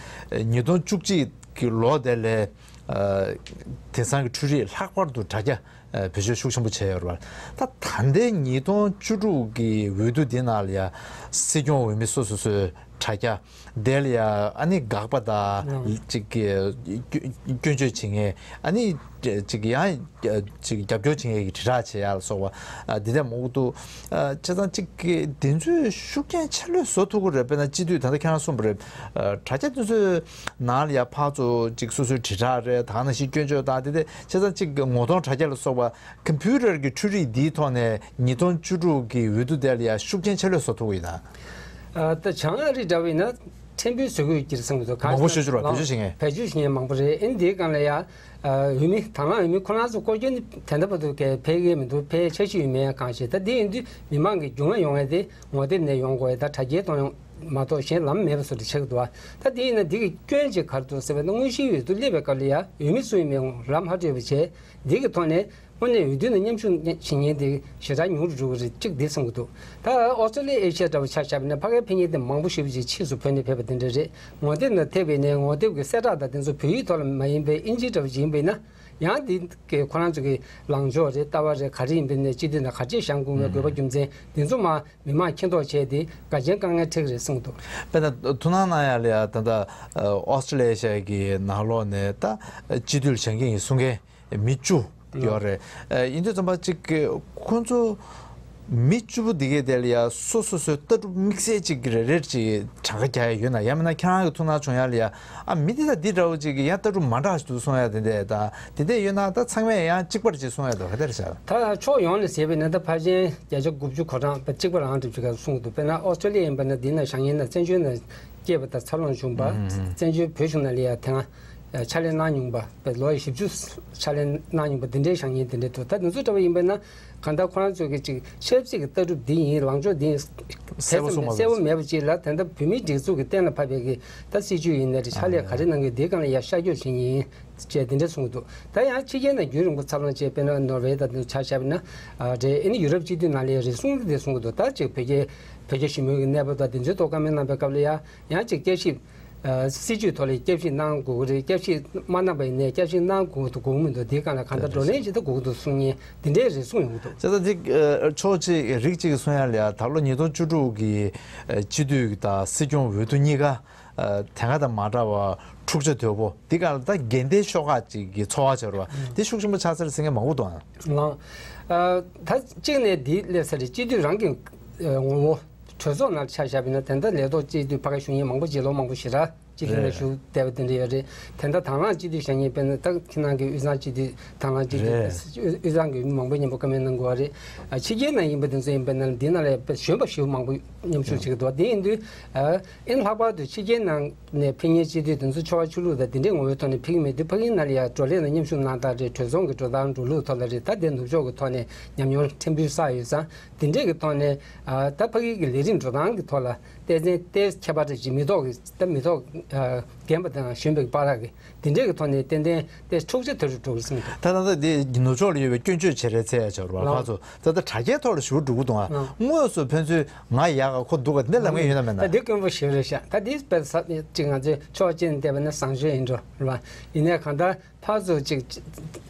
ཉིས་སྟོང་བཅུ་གཅིག་གི་ལོ་དེ་ལས་ཨ་དེང་སང་གི་འཕྲུལ་རིག་ལྷག་པར་དུ་དྲ་རྒྱ་ཨ་བེད་སྤྱོད་ཤུགས་ཆེན་པོ་བྱས་ཡོད་རེད་པ། ད་ད་ལྟའི་ཉིས་སྟོང་བཅུ་དྲུག་གི་འོས་བསྡུ་འདི་ནང་ལ་ཡ་སྲིད་སྐྱོང་འོས་མི་སོ་སོ་སོའི་དྲ་རྒྱ། དེ་ལ་ཡ་ཨ་ནི་དགག་པ་དང་ཅིག་གི་སྐྱོན་བརྗོད་བྱེད་མཁན། ཨ་ནི་ཅིག་ཡང་ཅིག་རྒྱབ་སྐྱོར་བྱེད་མཁན་གྱི་དྲིལ་བསྒྲགས་བྱེད་ཡ་ལ་སོགས་པ་འདི་འདྲ་མང་པོ་འདུག་བྱས་ཙང་ཅིག་གི་འདི་ཚོས་ཤུགས་རྐྱེན་ཆེ་ལོས་བཟོ་ཐུབ་ཀྱི་རེད། དཔེར་ན་སྤྱི་འཐུས་ད་ལྟ་ཁྱེད་རང་གསུངས་པ་རེད། དྲ་རྒྱ་འདི་ཚོའི་ནང་ལ་ཡ་ཕར་ཚུར་ཅིག་སོ་སོའི་དྲིལ་བསྒྲགས་རེད། ད་ནང་བཞིན་སྐྱོན་བརྗོད་དང་དེ་དེ་བྱས་ཙང་ཅིག་གི་ངོ་གདོང་དྲ་རྒྱ་ལ་སོགས་པ་ཀམ་པུ་ཊར་གྱི་འཕྲུལ་རིག་འདིའི་ཐོག་ནས་ཉིས་སྟོང་བཅུ་དྲུག་གི་འོས་བསྡུ་དེ་ལ་ཡ་ཤུགས་རྐྱེན་ཆེ་ལོས་བཟོ་ཐུབ་ཀྱི་ཡོད་ན། ཨ་ད་བྱང་ཨ་རི་འདྲ་བོ་ཡིན་ན་ཕྲན་བུ་བཟོ་དགོས་ཀྱི་རེད་བསམ་གྱི་འདུག་མང་པོ་ཤོད་ཆོག་ལ་བེད་སྤྱོད་བྱེད་མཁན། བེད་སྤྱོད་བྱེད་མཁན་མང་པོ་རེད། ཨེ་འདིའི་སྒང་ལ་ཡ་ཨ་འོས་མི་དང་བླངས་འོས་མི་ཁོ་རང་ཚོ་སྐོར་སྐྱོད་ནི་དེ་འདྲ་བར་དུ་གས་ཕེབས་ཀྱི་མི་འདུག་ཕེབས་འཆར་གཞི་ཡོད་མེད་ཡང་གང་ཤེས། ད་འདི་ཡིན་དུས་མི་མང་གི་རྒྱུས་མངའ་ཡོང་ཡ་དེ་ངོ་དེབ་ནས་ཡོང་དགོས་ཡ། ད་དྲ་རྒྱའི་ཐོག་ཡོང་མ་གཏོགས་གཞན་ལམ་མེད་པ་བཟོ་འདྲ་ཆགས་ཀྱི་འདུག་ད་འདི་ཡིན་ན་འདི་གི་སྐྱོན་ཅིག་ག་རེ་འདུག་ཟེར་བ་ན་དངོས་གཞིའི་འོས་བསྡུ་སླེབས་པའི་སྐབས་ལ་ཡ་འོས་མི་སུ་ཡིན་མིན་ལམ་ཧ་སྤྲོད་པ་བྱས། འདི་གི་ཐོག་ནས་དངོས་གནས་འོས་བསྡུ་ནང་མཉམ་ཞུགས་བྱེད་མཁན་དེ་ཞེ་དྲག་ཉུང་རུ་འགྲོ་གི་རེད་ཅིག་འདི་གསུང་གི་འདུག་ད་ཨོ་སི་ཀྲོ་ལི་ཡ་ཨེ་ཤི་ཡ་འདྲ་བོ་ཆ་བཞག་པ་ན་ཕ་གིའི་ཕེབས་མཁན་དེ་མང་པོ་ཞེ་པོ་ཅིག་ཕྱིས་སུ་བོད་ནས་ཕེབས་པ་དེ་འདྲ་རེད། ངོ་དེབ་ནང་ཐེབས་པའི་ནས་ངོ་དེབ་ཀྱི་གསལ་བསྒྲགས་དང་དེ་ཚོ་བོད་ཡིག་ཐོག་ལ་མ་ཡིན་པའི་ཨིན་ཇི་འདྲ་བོ་ཅིག་ཡིན་པ་ཡིན་ན་ཡང་འདི་གི་ཁོ་རང་ཚོ་གི་ལངས་ཕྱོགས་རེད། ལྟ་བ་རེད། ག་རེ་ཡིན་པ་ནས་སྤྱི་འཐུས་ནང་ག་རེ་བཞེངས་དགོས་མིན་དགོས་པ་རྒྱུ་མཚན་འདི་ཚོ་མ་མི་མང་མཁྱེན་རྟོགས་བྱས་ཏེ་དགའ་ཆེན་དཀའ་ངལ་འཕྲད་ཀྱི་རེད་གསུངས་འདུག་དཔེར་ན་ཐུགས་སྣང་གནང་ཡ་ལ་ཡ་ད་ལྟ་ཨོ་སི་ཀྲོ་ལི་ཡ་གི་ནང་ལོགས་ནས་ད་སྤྱི་འཐུས་ལ་བཞེངས་མཁན་ཡིན་གསུང་མཁན་མི་བཅུ་ཡོད་རེད། ཡིན་དུས་ཙམ་པ་གཅིག་ཁོང་ཚོ་ མི་བཅུ་པོ་འདི་གས་དེ་ལ་ཡ་སོ་སོ་སོའི་ལྟ་གྲུབ་དམིགས་བསལ་ཅིག་རེ་རེར་ཅིག་གྲངས་ཀ་རྒྱག་ཡ་ཡོད་ན། ཡང་མིན་ན་ཁྱེད་རང་གི་ཐུགས་སྣང་བྱུང་ཡ་ལ་ཡ། ཨ། མི་འདི་དང་འདི་འདྲ་བོ་ཅིག་གི་ཡང་ལྟ་གྲུབ་མ་འདྲ་ཞིག་འདུག་གསུང་ཡ་དེ་འདྲས་དང་དེ་འདྲས་ཡོད་ན། ད་ཚང་མས་ཡང་གཅིག་པར་ཅིག་གསུང་ཡ་འདུག་ག་དེར་བྱ། ད་ཕྱོགས་ཡོངས་ནས་བྱས་པས་ན། ད་ཕལ་ཆེར་བརྒྱ་ཆ་དགུ་བཅུ་གོ་གྲངས་ད་གཅིག་པ་རང་འགྲུབ་ཅིག་ག་གསུང་གི་འདུག་དཔེར་ན་ཨོ་སི་ཀྲོ་ལི་ཡ་ཡིན་པ་ན། འདི་ན་བཞེངས་ཡིན་ན་བཙན་བྱོལ་ནང་སྐྱེས་པ་དང་འཚར་ལོངས་བྱུང་བ། ཨུམ། བཙན་བྱོལ་བོད་གཞུང་ནང་ལ་ཡ་དེ་སྔ་ཕྱག་ལས་གནང་མྱོང་བ། ལོ་ཡི་བཞི་བཅུ་ཕྱག་ལས་གནང་མྱོང་བ། འདི་འདྲའི་བཞེངས་ཡིན་འདི་འདྲའི་འདུག་ད་འདི་ཚོ་འདྲ་བ་ཡིན་པ་ན། གང་ལྟར་ཁོ་རང་ཚོ་གི་ཅིག་ཆབ་སྲིད་ཀྱི་ལྟ་གྲུབ་འདི་ཡིན། ལངས་ཕྱོགས་འདི་ཡིན་གསལ་པོ་གསལ་པོ་མེད་པ་ཅིག་ལ། ད་ལྟ་བོད་མིའི་སྒྲིག་འཛུགས་ཀྱི་གཏན་ལ་ཕབ་པའི་གི་ད་སྲིད་བྱུས་ཡིན་ན་རེད། ཕྱག་ལས་ག་རེ་གནང་གི་འདིའི་སྒང་ལ་ཡ་ཤར་སྐྱོད་བྱེད་ཡིན་ཅེས་འདི་འདྲ་གསུང་གི་འདུག་ད་ཡང་ཕྱི་རྒྱལ་ནང་རྒྱུན་རིང་པོ་འཚར་ལོངས་བྱས། དཔེར་ན་ནོར་ཝེ་དང་འདི་ཆ་བཞག་པ་ན། ཨ། རེད། ཨ་ནི་ཡུ་རོབ་སྤྱི་འཐུས་ནང་ལ་ཡ་རེ་ཟུང་གི་འདི་གསུང་གི་འདུག་ད་ཅིག་བོད་རྒྱ་བོད་རྒྱ་ཞི་མོལ་གྱི་གནས་བབ་དང་འདི་ཚོའི་ཐོག་བཀའ་མོལ་གནང་པའི་སྐབས་ལ་ཡ་ཡང་ཅིག་བསྐྱར་ཞིབ། ཨ། སྲིད་བྱུས་ཐོག་ལ་བསྐྱར་ཞིབ་གནང་དགོས་ཀྱི་རེད། བསྐྱར་ཞིབ་མ་གནང་པ་ཡིན་ནའི་བསྐྱར་ཞིབ་གནང་དགོས་འདུག་དགོས་མི་འདུག་འདིའི་སྒང་ལ་གང་ལྟར་བགྲོ་གླེང་ཅིག་ད་དགོས་ཀྱི་འདུག་གསུང་མཁན་འདི་འདྲའི་རེ་ཟུང་ཡོང་གི་འདུག་བྱས་ཙང་འདི། ཨ། ཕྱོགས་གཅིག་རིགས་གཅིག་གིས་གསུང་ཡ་ལ་ཡ། ད་ལོ་ཉིས་སྟོང་བཅུ་དྲུག་གི་ཨ་སྤྱི་འཐུས་དང་སྲིད་སྐྱོང་འོས་བསྡུ་གཉིས་ཀ་ཨ་དེ་སྔ་དང་མ་འདྲ་བ་འཁྲུག་ཆ་དོད་པོ། འདི་སྒང་ལ་ད་འགལ་ཟླའི་ཤོག་ཁག་ཅིག་གི་ཚོར་བ་འཆར་བ་འདི་ཤུགས་ཆེན་པོ་ཆགས་ཚར་ཟེར་མཁན་མང་པོ་འདུག་ཨང་། ལགས། ཨ། ད་གཅིག་ནས་འདི་སླེབས་ས་རེད། སྤྱི་འཐུས་རང་གི་ཨ་ངོ་བོ། གྲོས་ཚོགས་ནང་ཆ་བཞག་པ་ཡིན་ན། དེ་འདྲ་ལས་ཐོག་སྤྱི་འཐུས་ཕ་ག་ཞུ་མཁན་མང་པོ་ཞིག་ལོ་མང་པོ་ཞེ་དྲག་སྤྱི་འཐུས་ནང་རེད། བཞུགས་བསྡད་པ་དེ་འདྲ་ཡོད་རེད། དེ་འདྲ་དང་བླངས་སྤྱི་འཐུས་བཞེངས་མཁན། དཔེར་ན་ད་ཁྱེད་རང་གི་དབུས་གཙང་སྤྱི་འཐུས་དང་བླངས་སྤྱི་འཐུས་རེད། དབུས་གཙང་གི་མི་མང་པོ་མཉམ་པོ་བཀའ་མོལ་གནང་དགོས་པ་རེད། ཨ། ཕྱི་རྒྱལ་ནང་ཡིན་པ་དེ་ཚོ་ཡིན་པ་ན། འདི་ནང་ལ་གཞོན་པ་ཞེ་པོ་མང་པོ་མཉམ་ཞུགས་བྱེད་ཀྱི་འདུག་དེ་ཡིན་དུས། ཨ། ཨིན། ལྷག་པར་དུ་ཕྱི་རྒྱལ་ནང་ནས་ཕེབས་མཁན་སྤྱི་འཐུས་དེ་ཚོ་ཆོལ་ཁ་ཆོས་ལུགས་དང་དེ་འདྲའི་ངོ་བོའི་ཐོག་ནས་ཕེབས་ཀྱི་མེད་དུས། ཕ་གིའི་ནང་ལ་ཡ་བགྲོ་གླེང་ལ་མཉམ་ཞུགས་གནང་སྟངས་རེད། གྲོས་ཚོགས་ཀྱི་འགྲོ་སྟངས་འགྲོ་ལུགས་ཐོག་ལ་རེད། ད་དེ་ནུབ་ཕྱོགས་ཀྱི་ཐོག་ནས་ཉམས་མྱོང་ཕྲན་བུ་བསགས་ཡོད་ཙང་། དེ་འདྲས་ཀྱི་ཐོག་ནས། ཨ། ད་ཕ་གི་གི་ལས་རིམ་འགྲོ་སྟངས་ཀྱི་ཐོག་ལ་ཏོག་ཙམ་ཏོག་ཙམ་ཁྱད་པར་འདྲ་ཅིག་མི་ཐོག་གི། ད་མི་ཐོག་ཨ། རྒན་པ་དང་གཞོན་པའི་བར་གྱི་དེ་འདྲས་ཀྱི་ཐོག་ནས་ཏན་ཏན་ཏོག་ཙམ་འཁྲུག་ཆ་དེ་རུ་འགྲོ་གི་ཟེར་གྱི་འདུག་ད་ལྟ་དེ་ནུབ་ཕྱོགས་ལ་ཡོད་པའི་སྐྱོན་བརྗོད་བྱེད་རེས་ཚད་ཡ་ཆགས་རེད་བ། ལགས། ཁོ་ཚོ་ད་ལྟ་དྲ་རྒྱའི་ཐོག་ལ་ཞེ་པོ་འགྲོ་གི་འདུག་ཨ། ལགས། དངོས་སུ་ཕན་ཚུན་ང་ཡག་ག་ཁོ་སྡུག་ག་དེ་འདྲ་ལབ་མཁན་ཡོད་ན་མེད་ན། ད་འདི་དཀོན་པོ་ཞེ་པོ་རེད་ཤག་ད་འདི་དཔེ་ཆ་ཅིག་ང་ཚོས་ཕྱོགས་གཅིག་ནས་བལྟས་པ་ན་བཟང་སྤྱོད་ཡིན་འགྲོ་རེད་བ། ཡིན་ནའི་གང་ལྟར་ཕར་ཚུར་གཅིག་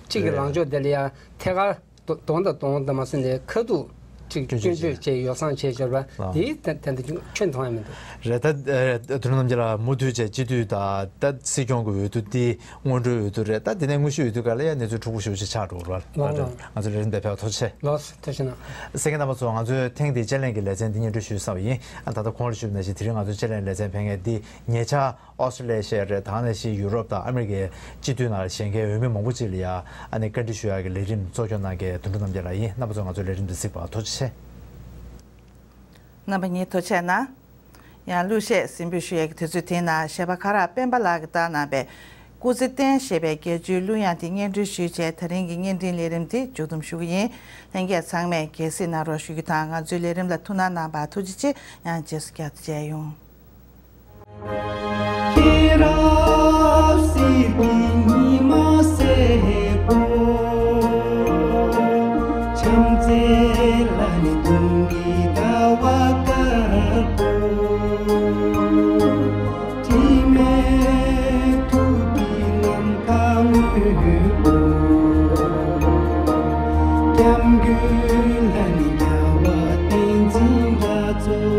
གཅིག་གི། རེད། ལངས་ཕྱོགས་དེ་ལ་ཡ་ཐད་ཀར་གདོང་དང་གདོང་དང་མ་བཟུང་ནས་ཁ་ཐུག་ཅིག་སྐྱོན་བརྗོད་བྱས། ཡོ་བསྲང་བྱས་བྱས་པ། ལགས། དེའི་ཐད་དེ་འདྲ་ཁྱོན་མཐོང་ཡ་མི་འདུག་རེད། ད་ཨ་དོ་ནུབ་རྣམ་རྒྱལ་ལགས། མུ་མཐུད་བྱས་སྤྱི་འཐུས་དང་ད་སྲིད་སྐྱོང་གི་འོས་བསྡུ་འདི་སྔོན་འགྲོའི་འོས་བསྡུ་རེད། ད་དེ་ནས་དངོས་གཞིའི་འོས་བསྡུ་སྒང་ལ་ཡ་གནས་ཚུལ་འཁྲུག་པོ་ཞེ་པོ་ཅིག་ཆགས་འགྲོ་གི་རེད་བ། ལགས། ལགས། ང་ཚོ་ལས་རིམ་འདི་ཕེབས་པར་ཐུགས་རྗེ་ཆེ། ལགས་སོ། ཐུགས་རྗེ་གནང་། གསན་མཁན་རྣམ་པ་ཚོ། ང་ཚོས་ཐེངས་འདིའི་དཔྱད་གླེང་གི་ལེ་ཚན་འདི་སྙན་སྒྲོན་ཞུས་ཚར་བ་ཡིན། ཨ། ད་ལྟ་གོང་ལ་ཞུས་པ་ནང་བཞིན་དེ་རིང་ང་ཚོའི་དཔྱད་གླེང་ལེ་ཚན་ཕེབས་མཁན་འདི་ཉེ་ཆར་ཨོ་སི་ཀྲི་ལི་ཡ་ཞིག་རེད། ད་ནང་བཞིན་ཡུ་རོབ་དང་ཨ་མི་རི་ཀའི་སྤྱི་འཐུས་ནང་ལ་བཞེངས་མཁན་འོས་མི་མང་པོ་ཅིག་ལ་ཡ་ཨ་ནི་བཀའ་འདྲི་ཞུ་ཡག་གི་ལས་རིམ་གཙོ་སྐྱོང་གནང་མཁན་དོན་གྲུབ་རྣམ་རྒྱལ་ལགས་ཡིན། རྣམ་པ་ཚོ་ང་ཚོའི་ལས་རིམ་འདི་གཟིགས་པར་ཐུགས་རྗེ་ཆེ། རྣམ་པ་གཉིས་ཐུགས་རྗེ་གནང་། ཡང་གླུ་གཞས་གཟིགས་འབུལ་ཞུ་ཡག་གི་དུས་ཚོད་དེའི་ནང་གཞས་པ་ཁ་རག་སྤེན་པ་ལགས་ཀྱིས་བཏང་གནང་པའི་སྐུ་ཚེ་བརྟན་ཞེས་པའི་རྒྱལ་གཅེས་གླུ་དབྱངས་དེ་སྙན་སྒྲོན་ཞུས་བྱས། ད་རིང་གི་བརྙན་འཕྲིན་ལས་རིམ་དེ་མཇུག་བསྡོམས་ཞུ་གི་ཡིན། ལྷན་རྒྱས་ཚང་མས་དགྱེས་གཟིགས་གནང་རོགས་ཞུ་རྒྱུ་དང་། ང་ཚོའི་ལས་རིམ་ལ་ཐུགས་སྣང་གནང་བར་ཐུགས་རྗེ་ཆེ། ཡང་རྗེས་སུ་བསྐྱར་དུ་མཇལ་ཡོང་། ཁྱེད་རང་སྲིད་པའི་ཉི་མ་སེར་པོ། བྱམས་བརྩེ་ལ་ནི་གདུང་གི་ཟླ་བ་དཀར་པོ། དྲི་མེད་ཐུགས་ཀྱི་ནམ་མཁའ་དངོས་པོ། སྐྱབས་མགོན་ལ་ནི་རྒྱལ་བ་བསྟན་འཛིན་རྒྱ་མཚོ།